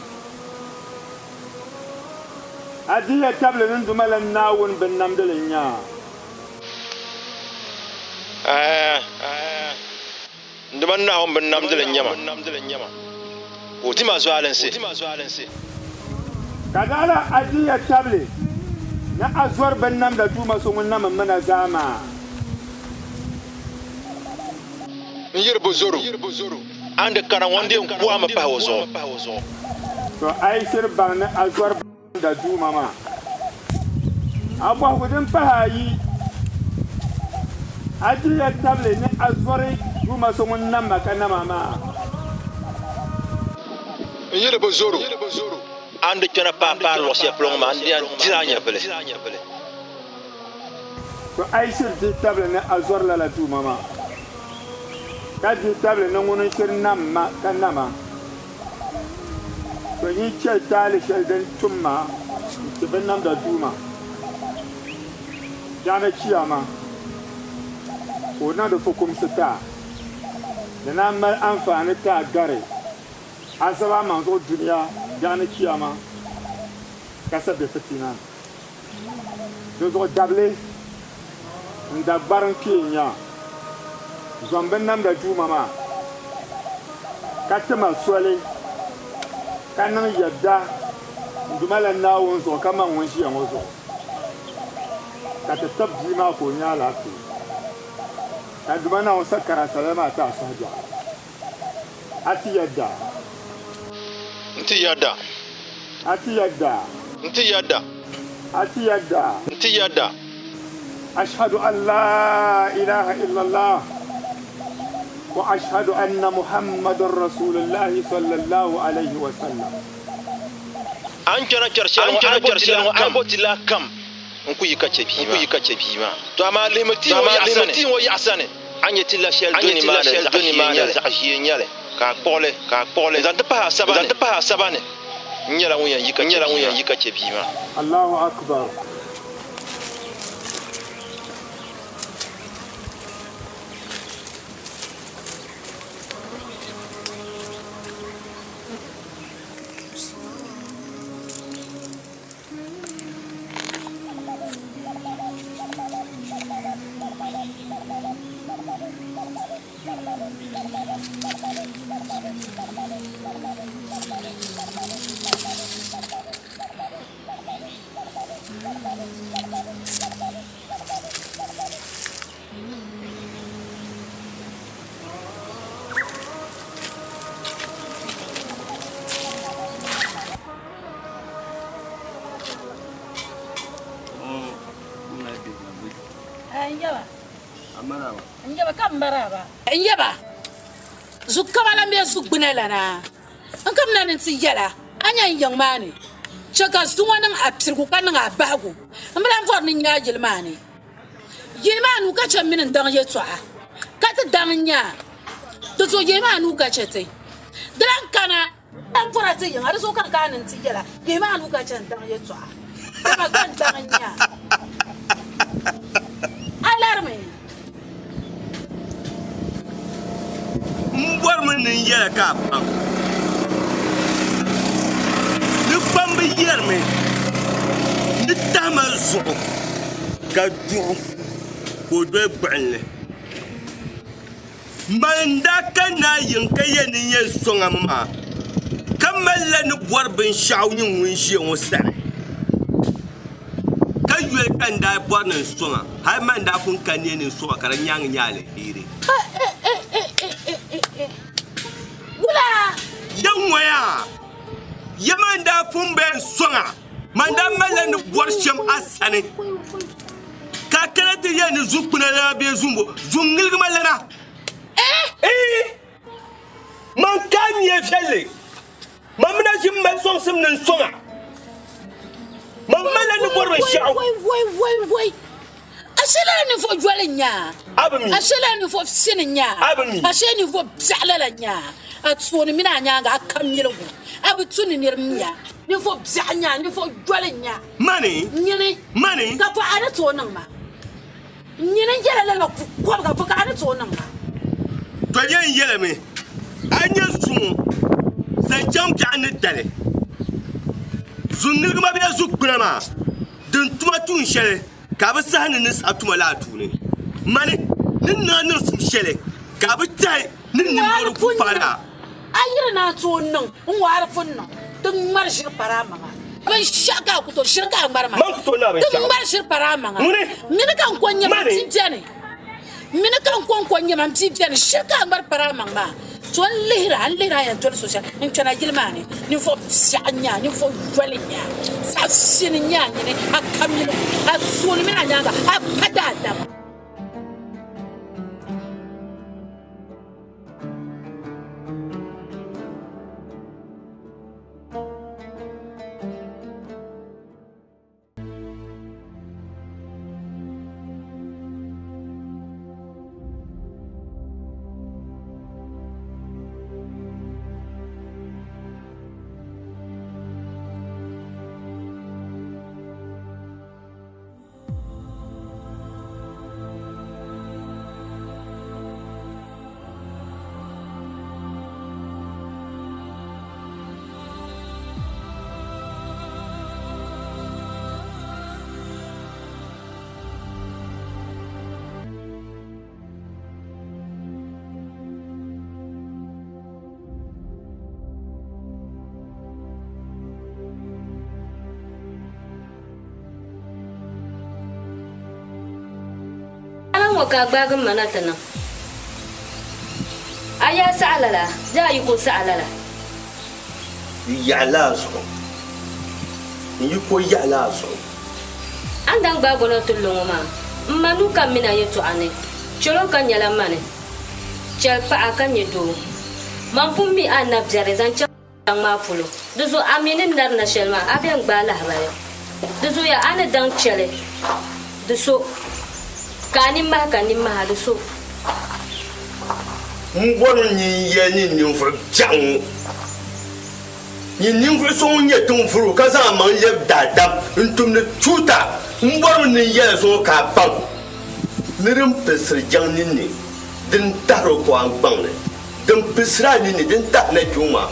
Speaker 16: A dihiya tabili ni n Duuma la Naawuni binnamdili n-nyɛ a.
Speaker 17: Ɛɛ, n Duuma Naawuni binnamdili n-nyɛ ma, ka o di ma zualinsi.
Speaker 16: Ka naɣila a dihiya tabili ni a zɔri binnamda Duuma so ŋun na mi mi na zaa maa.
Speaker 17: N yiri bi zɔr o, a ni di kana ŋɔ n di yɛn ku a mi pahi o zuɣu.
Speaker 16: To a yi shiri baŋ ni a zɔri binnamda Duuma maa, a bɔhigu din pahi ayi, a dihiya tabili ni a zɔri Duuma so ŋun nam ma ka nam a maa.
Speaker 17: N yi di bi zɔr o, a ni di kpɛna paai paai luɣ shɛli polo ŋɔ maa, n di yɛn diri a nyɛvili.
Speaker 16: To a yi shiri dihi tabili ni a zɔri lala Duuma maa, ka dihi tabili ni ŋuni n-shiri nam ma ka nam a, to nyin chɛli taali shɛli din tum ma n-ti binnamda Duuma. Biɛɣuni Chiyaama ka o niŋdi fukumsi ti a, di naan mali anfaani ti a gari a zaba a maŋ zuɣu dunia biɛɣuni Chiyaama ka sa be fitiina ni. Di zuɣu dabili n dagbari n kpee n-nya zom binnamda Duuma maa, ka ti ma soli ka niŋ yɛdda n Duuma la Naawuni zuɣu kaman ŋun ʒiya ŋɔ zuɣu, ka ti tib bia maa ka o nya alaafee, ka n Duuma Naawuni sa kari a salima maa ti a suhubiɛɣu. A ti yɛdda?
Speaker 17: N ti yɛdda.
Speaker 16: A ti yɛdda?
Speaker 17: N ti yɛdda.
Speaker 16: A ti yɛdda?
Speaker 17: N ti yɛdda.
Speaker 16: Ashhadu an laa ilaaha illallah wa ashhadu anna Muhammadan rasuulullahi sallallahu alayhi wa sallam.
Speaker 17: A ni kpɛra kpɛri shɛli ŋɔ, a ni bo ti la kam n ku yi ka chɛ bia maa. To amaa lihimi tia ŋɔ yaɣisa ni. A nya ti la shɛli do nimaani zaɣ ʒee n-nyɛ li, ka a kpuɣi li n-zaŋ ti pahi a saba ni. N nyɛla ŋun yɛn yi ka chɛ bia maa.
Speaker 16: Allahu Akbar.
Speaker 13: N yaba zukaba la bɛ zu gbuna lana n kamina ni n ti yɛla a nya n yiŋ maa ni chɛ ka zuŋɔ niŋ a pirigu ka niŋ a bahigu n bi lahi bɔri ni n nya a yili maa ni yili maa nuu ka chɛ m mini n daŋ yɛtɔɣa ka ti daŋ n nya a di zuɣu yili maa nuu ka chɛ ti di lahi kana N bɔra ti yiŋa, di zuɣu ka n kana ni n ti yɛl a, Yihi ma a nuu ka chɛ n daŋ yɛtɔɣa, dama ka n daŋ n-nya a larimi.
Speaker 2: M bɔrimi ni n yɛl a ka a baŋ ni kpamba yɛrimi ni tahima zuɣu ka duɣu ka o doli gbuɣinli. Mali n-daa ka naa yiŋ ka yɛli ni n yɛn sɔŋ a mi maa, ka malila ni bɔri binshɛɣu nyin ŋun ʒiya ŋɔ sani, ka yoli ka n daa bɔri ni n sɔŋ a, hal man daa pun ka nia ni n sɔŋ a ka di nyaaŋa nyɛ aliheri.
Speaker 13: Wula?
Speaker 2: Ya ŋɔya, ya man daa pun bi yɛn sɔŋ a, man daa malila ni bɔri shɛm a sani. Ka a kana ti yɛli ni zuɣukpuna lana bee zumbo, zum ŋiligi ma lana. Ee! Man ka a nia viɛlli, man mi na ʒi m-mali sɔŋsim ni n sɔŋ a. Man malila ni bɔri binshɛɣu.
Speaker 13: Woi, woi, woi, woi! Ashe lala ninvuɣ yoli n-nyɛ a.
Speaker 2: A bi mi.
Speaker 13: Ashe lala ninvuɣ fini n-nyɛ a.
Speaker 2: A bi mi.
Speaker 13: Ashe ninvuɣ biɛɣu lala n-nyɛ a. A tooni mini a nyaaŋa, a kam miligu. A bi tu ni nir mi a. Ninvuɣ biɛɣu n-nyɛ a, ninvuɣ yoli n-nyɛ a.
Speaker 2: Mani!
Speaker 13: Nyini!
Speaker 2: Mani!
Speaker 13: Ka bɔ a ni tooi niŋ ma? Nyini n-yɛla lala kɔbiga, bɔ ka a ni tooi niŋ ma?
Speaker 2: To yɛn yɛlimi, A nya zuŋɔ zaŋ chaŋ biɛɣu ni dali, zuŋ-ŋiligima bee zuɣukpina maa din tuma tuun shɛli ka a bi sahi ni ni saɣi tuma laa tuuni. Mani ni niŋ a niŋsim shɛli ka a bi tɛhi ni nimmoori ku paai a.
Speaker 13: A yi di naan tooi niŋ n waari pun niŋ, ti ŋmari ʒiri pari a maŋa. Binshɛɣu ka a ku tooi ʒiri ka a ŋmari maa. Ti ŋmari ʒiri pari a maŋa. Mini ka n ko n-nyɛ ma m bia beni. Mini ka n ko n-ko n-nyɛ ma m bia beni. Ʒiri ka a ŋmari pari a maŋ maa. To n lihira, n lihira a yɛn doli so shɛli n-kpɛna yili maa ni. Ninvuɣ biɛɣu n-nyɛ a, ninvuɣ yoli n-nyɛ a, zaɣ fini n-nyɛ a nini, a ka miligu, a tooni mini a nyaaŋa, a pa daadama.
Speaker 4: Din ŋɔ ka a gbaagi m ma na ti niŋ? A yaa saɣi lala bee a yi ko saɣi lala?
Speaker 2: N yaɣi la a zuɣu. N yi ko yaɣi la a zuɣu.
Speaker 4: A ni daŋ gbaagi o na ti lo ŋɔ maa, m ma nuu ka m min a yɛtɔɣa ni, chɛl o ka nyɛla mani. Chɛli paɣa ka nyɛ doo. Man pun mi a ni na biɛri zaŋ chaŋ daŋ maa polo. Di zuɣu a mi ni nari na shɛli maa, a bɛn gbaai lahibali. Di zuɣuya a ni daŋ chɛli di so, ka a nimmahi ka nimmaha di so.
Speaker 2: M bɔri ni n yɛli ni ninvuɣ biɛɣu ŋɔ nyɛ ninvuɣ so ŋun nyɛ tiŋvuro ka zaŋ amaŋ lɛbi daadam n-tumdi tuuta. M bɔrimi ni n yɛl a zuŋɔ ka a baŋ ni din pilisiri jaŋ ninni, din tahir o kɔŋgbaŋ ni, din pilisiri a ninni, din tahir na kpe ŋɔ maa,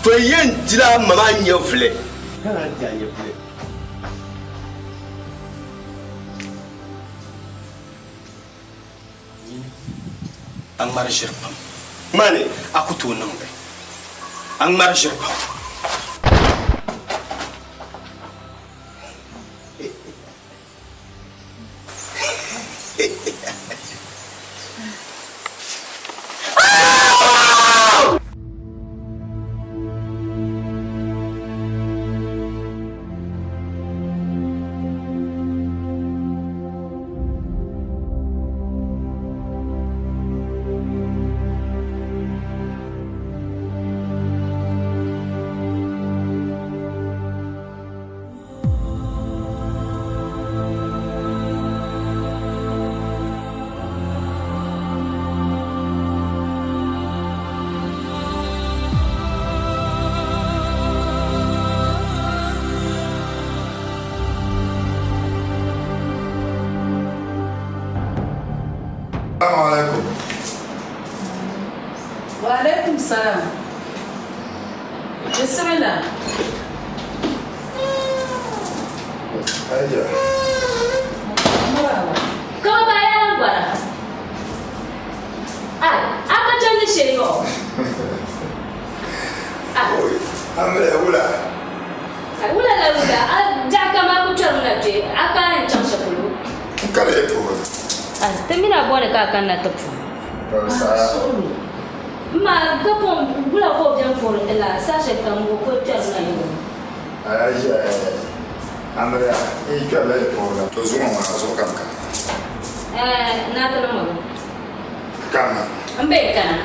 Speaker 2: to yɛn dila a ma maa nyɛvili. Ka naan di a nyɛvili.
Speaker 3: Nyini a ŋmari ʒiri pam.
Speaker 2: Mani.
Speaker 3: A ku tooi niŋ li. A ŋmari ʒiri pam.
Speaker 15: Salamu alaikum.
Speaker 7: Wa alaikum salam. Bismillah.
Speaker 15: Hajiya.
Speaker 4: Kama ba ya lan bɔra. Ai, a ka chandi shee yɔɣɔ. Ai.
Speaker 15: Amiliya wula?
Speaker 4: Ai, wula la wula, a biɛɣu kam a ku kpɛrimi na kpe, a ka a yɛn chaŋ shɛli polo.
Speaker 15: N kali ya puhiri.
Speaker 4: Ai, ti mini a bɔni ka a kanna ti puhi.
Speaker 15: Ka di saɣi.
Speaker 4: M ma, ka pɔŋ wula ka o beni puhiri ti la, saha shɛli kam o ku kpɛrimi na yɔɣɔ.
Speaker 15: Ai, Hajiya, amiliya, n yi kpɛrila ya puhiri la. To zuŋɔ ŋɔ a zuɣu ka n kana.
Speaker 4: Ɛɛh, naa ti niŋ ma bɔ?
Speaker 15: Kanna.
Speaker 4: M be kana.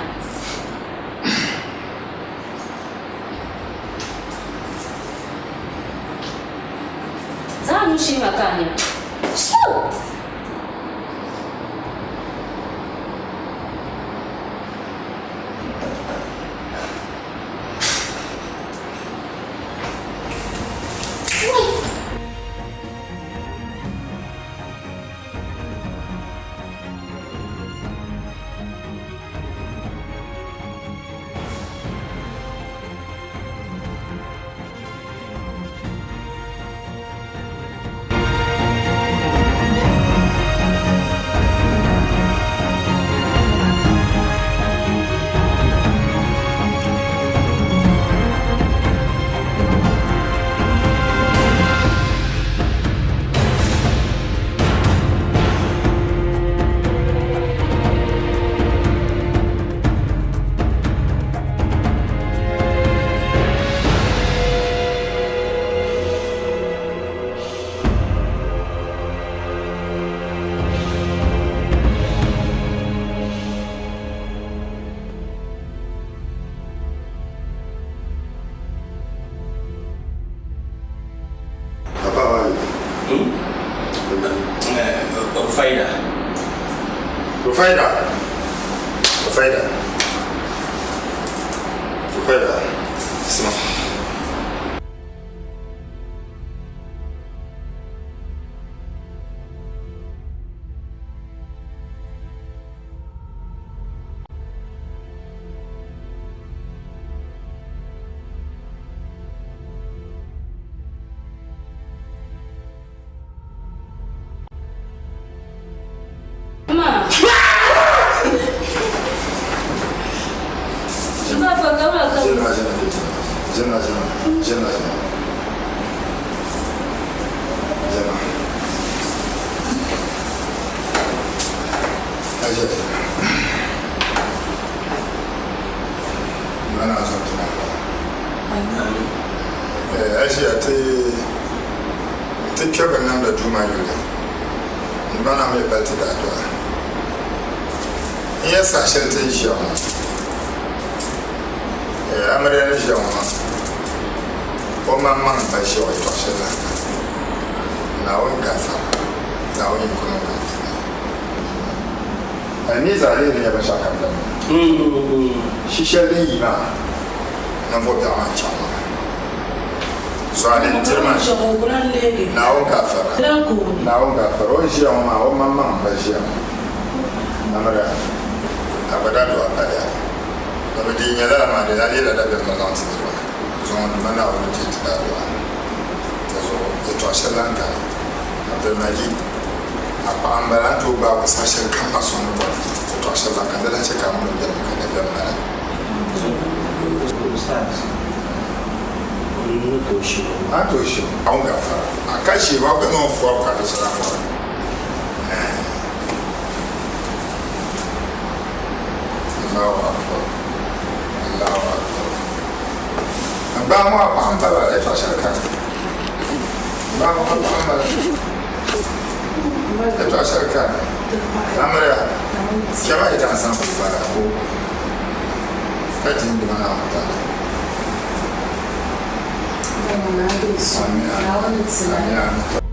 Speaker 4: Zaŋ a nuu shee ma ka a nya. Shuu!
Speaker 15: Papa wayi.
Speaker 3: Rufaida.
Speaker 15: Rufaida. Rufaida. Rufaida. Sima. Zina, zina, zina, zina. Zina. Aʒiya ti ti kpe binnamda duu maa yuli n ba naa mi pali ti daadua. N yɛn saha shɛli ti ni ʒiya ŋɔ, amiliya ni ʒiya ŋɔ maa, o maŋmaŋ m-ba ʒiya o yɛtɔɣ shɛli lahi ka Naawuni gaafara, Naawuni yiko ni o niŋ ti ni. A mi zaa lihiri nya binshɛɣu kam damma. Shi shɛli din yi maa ninvuɣ biɛɣu maa n-chaŋ maa. So a din tiri ma Naawuni gaafara, Naawuni gaafara. O ni ʒiya ŋɔ maa, o maŋmaŋ m-ba ʒiya ŋɔ. Amiliya, a gba daa dɔɣi paliya. Domi di yi nya lala maa, di daa leela dabiɛm ni zaŋ ti niriba. Zuŋɔ Duuma Naawuni deei ti daadua. Dinzuɣu yɛtɔɣ shɛli lan kani. Abdulmajid, a paɣa m-bala, a ni tooi gbaag o saha shɛli kam a suhu ni bɔri. Yɛtɔɣ shɛli lan kani, di lahi chɛ ka a mini o biɛlim ka dabiɛm mali a. A ni tooi shee o? Naawuni gafara. A ka shee ba, ka zaŋ o fɔbi ka di shɛli a bɔri. Allahu Akbar. Allahu Akbar. N gbaai ŋɔ a paɣa m-bala, yɛtɔɣ shɛli kani. N gbaai ŋɔ a paɣa m-bala, yɛtɔɣ shɛli kani. Amiliya, chɛma yi daa zaŋ bi bala ka o ka di n-dima Naawuni taali. Amin, amin, amin.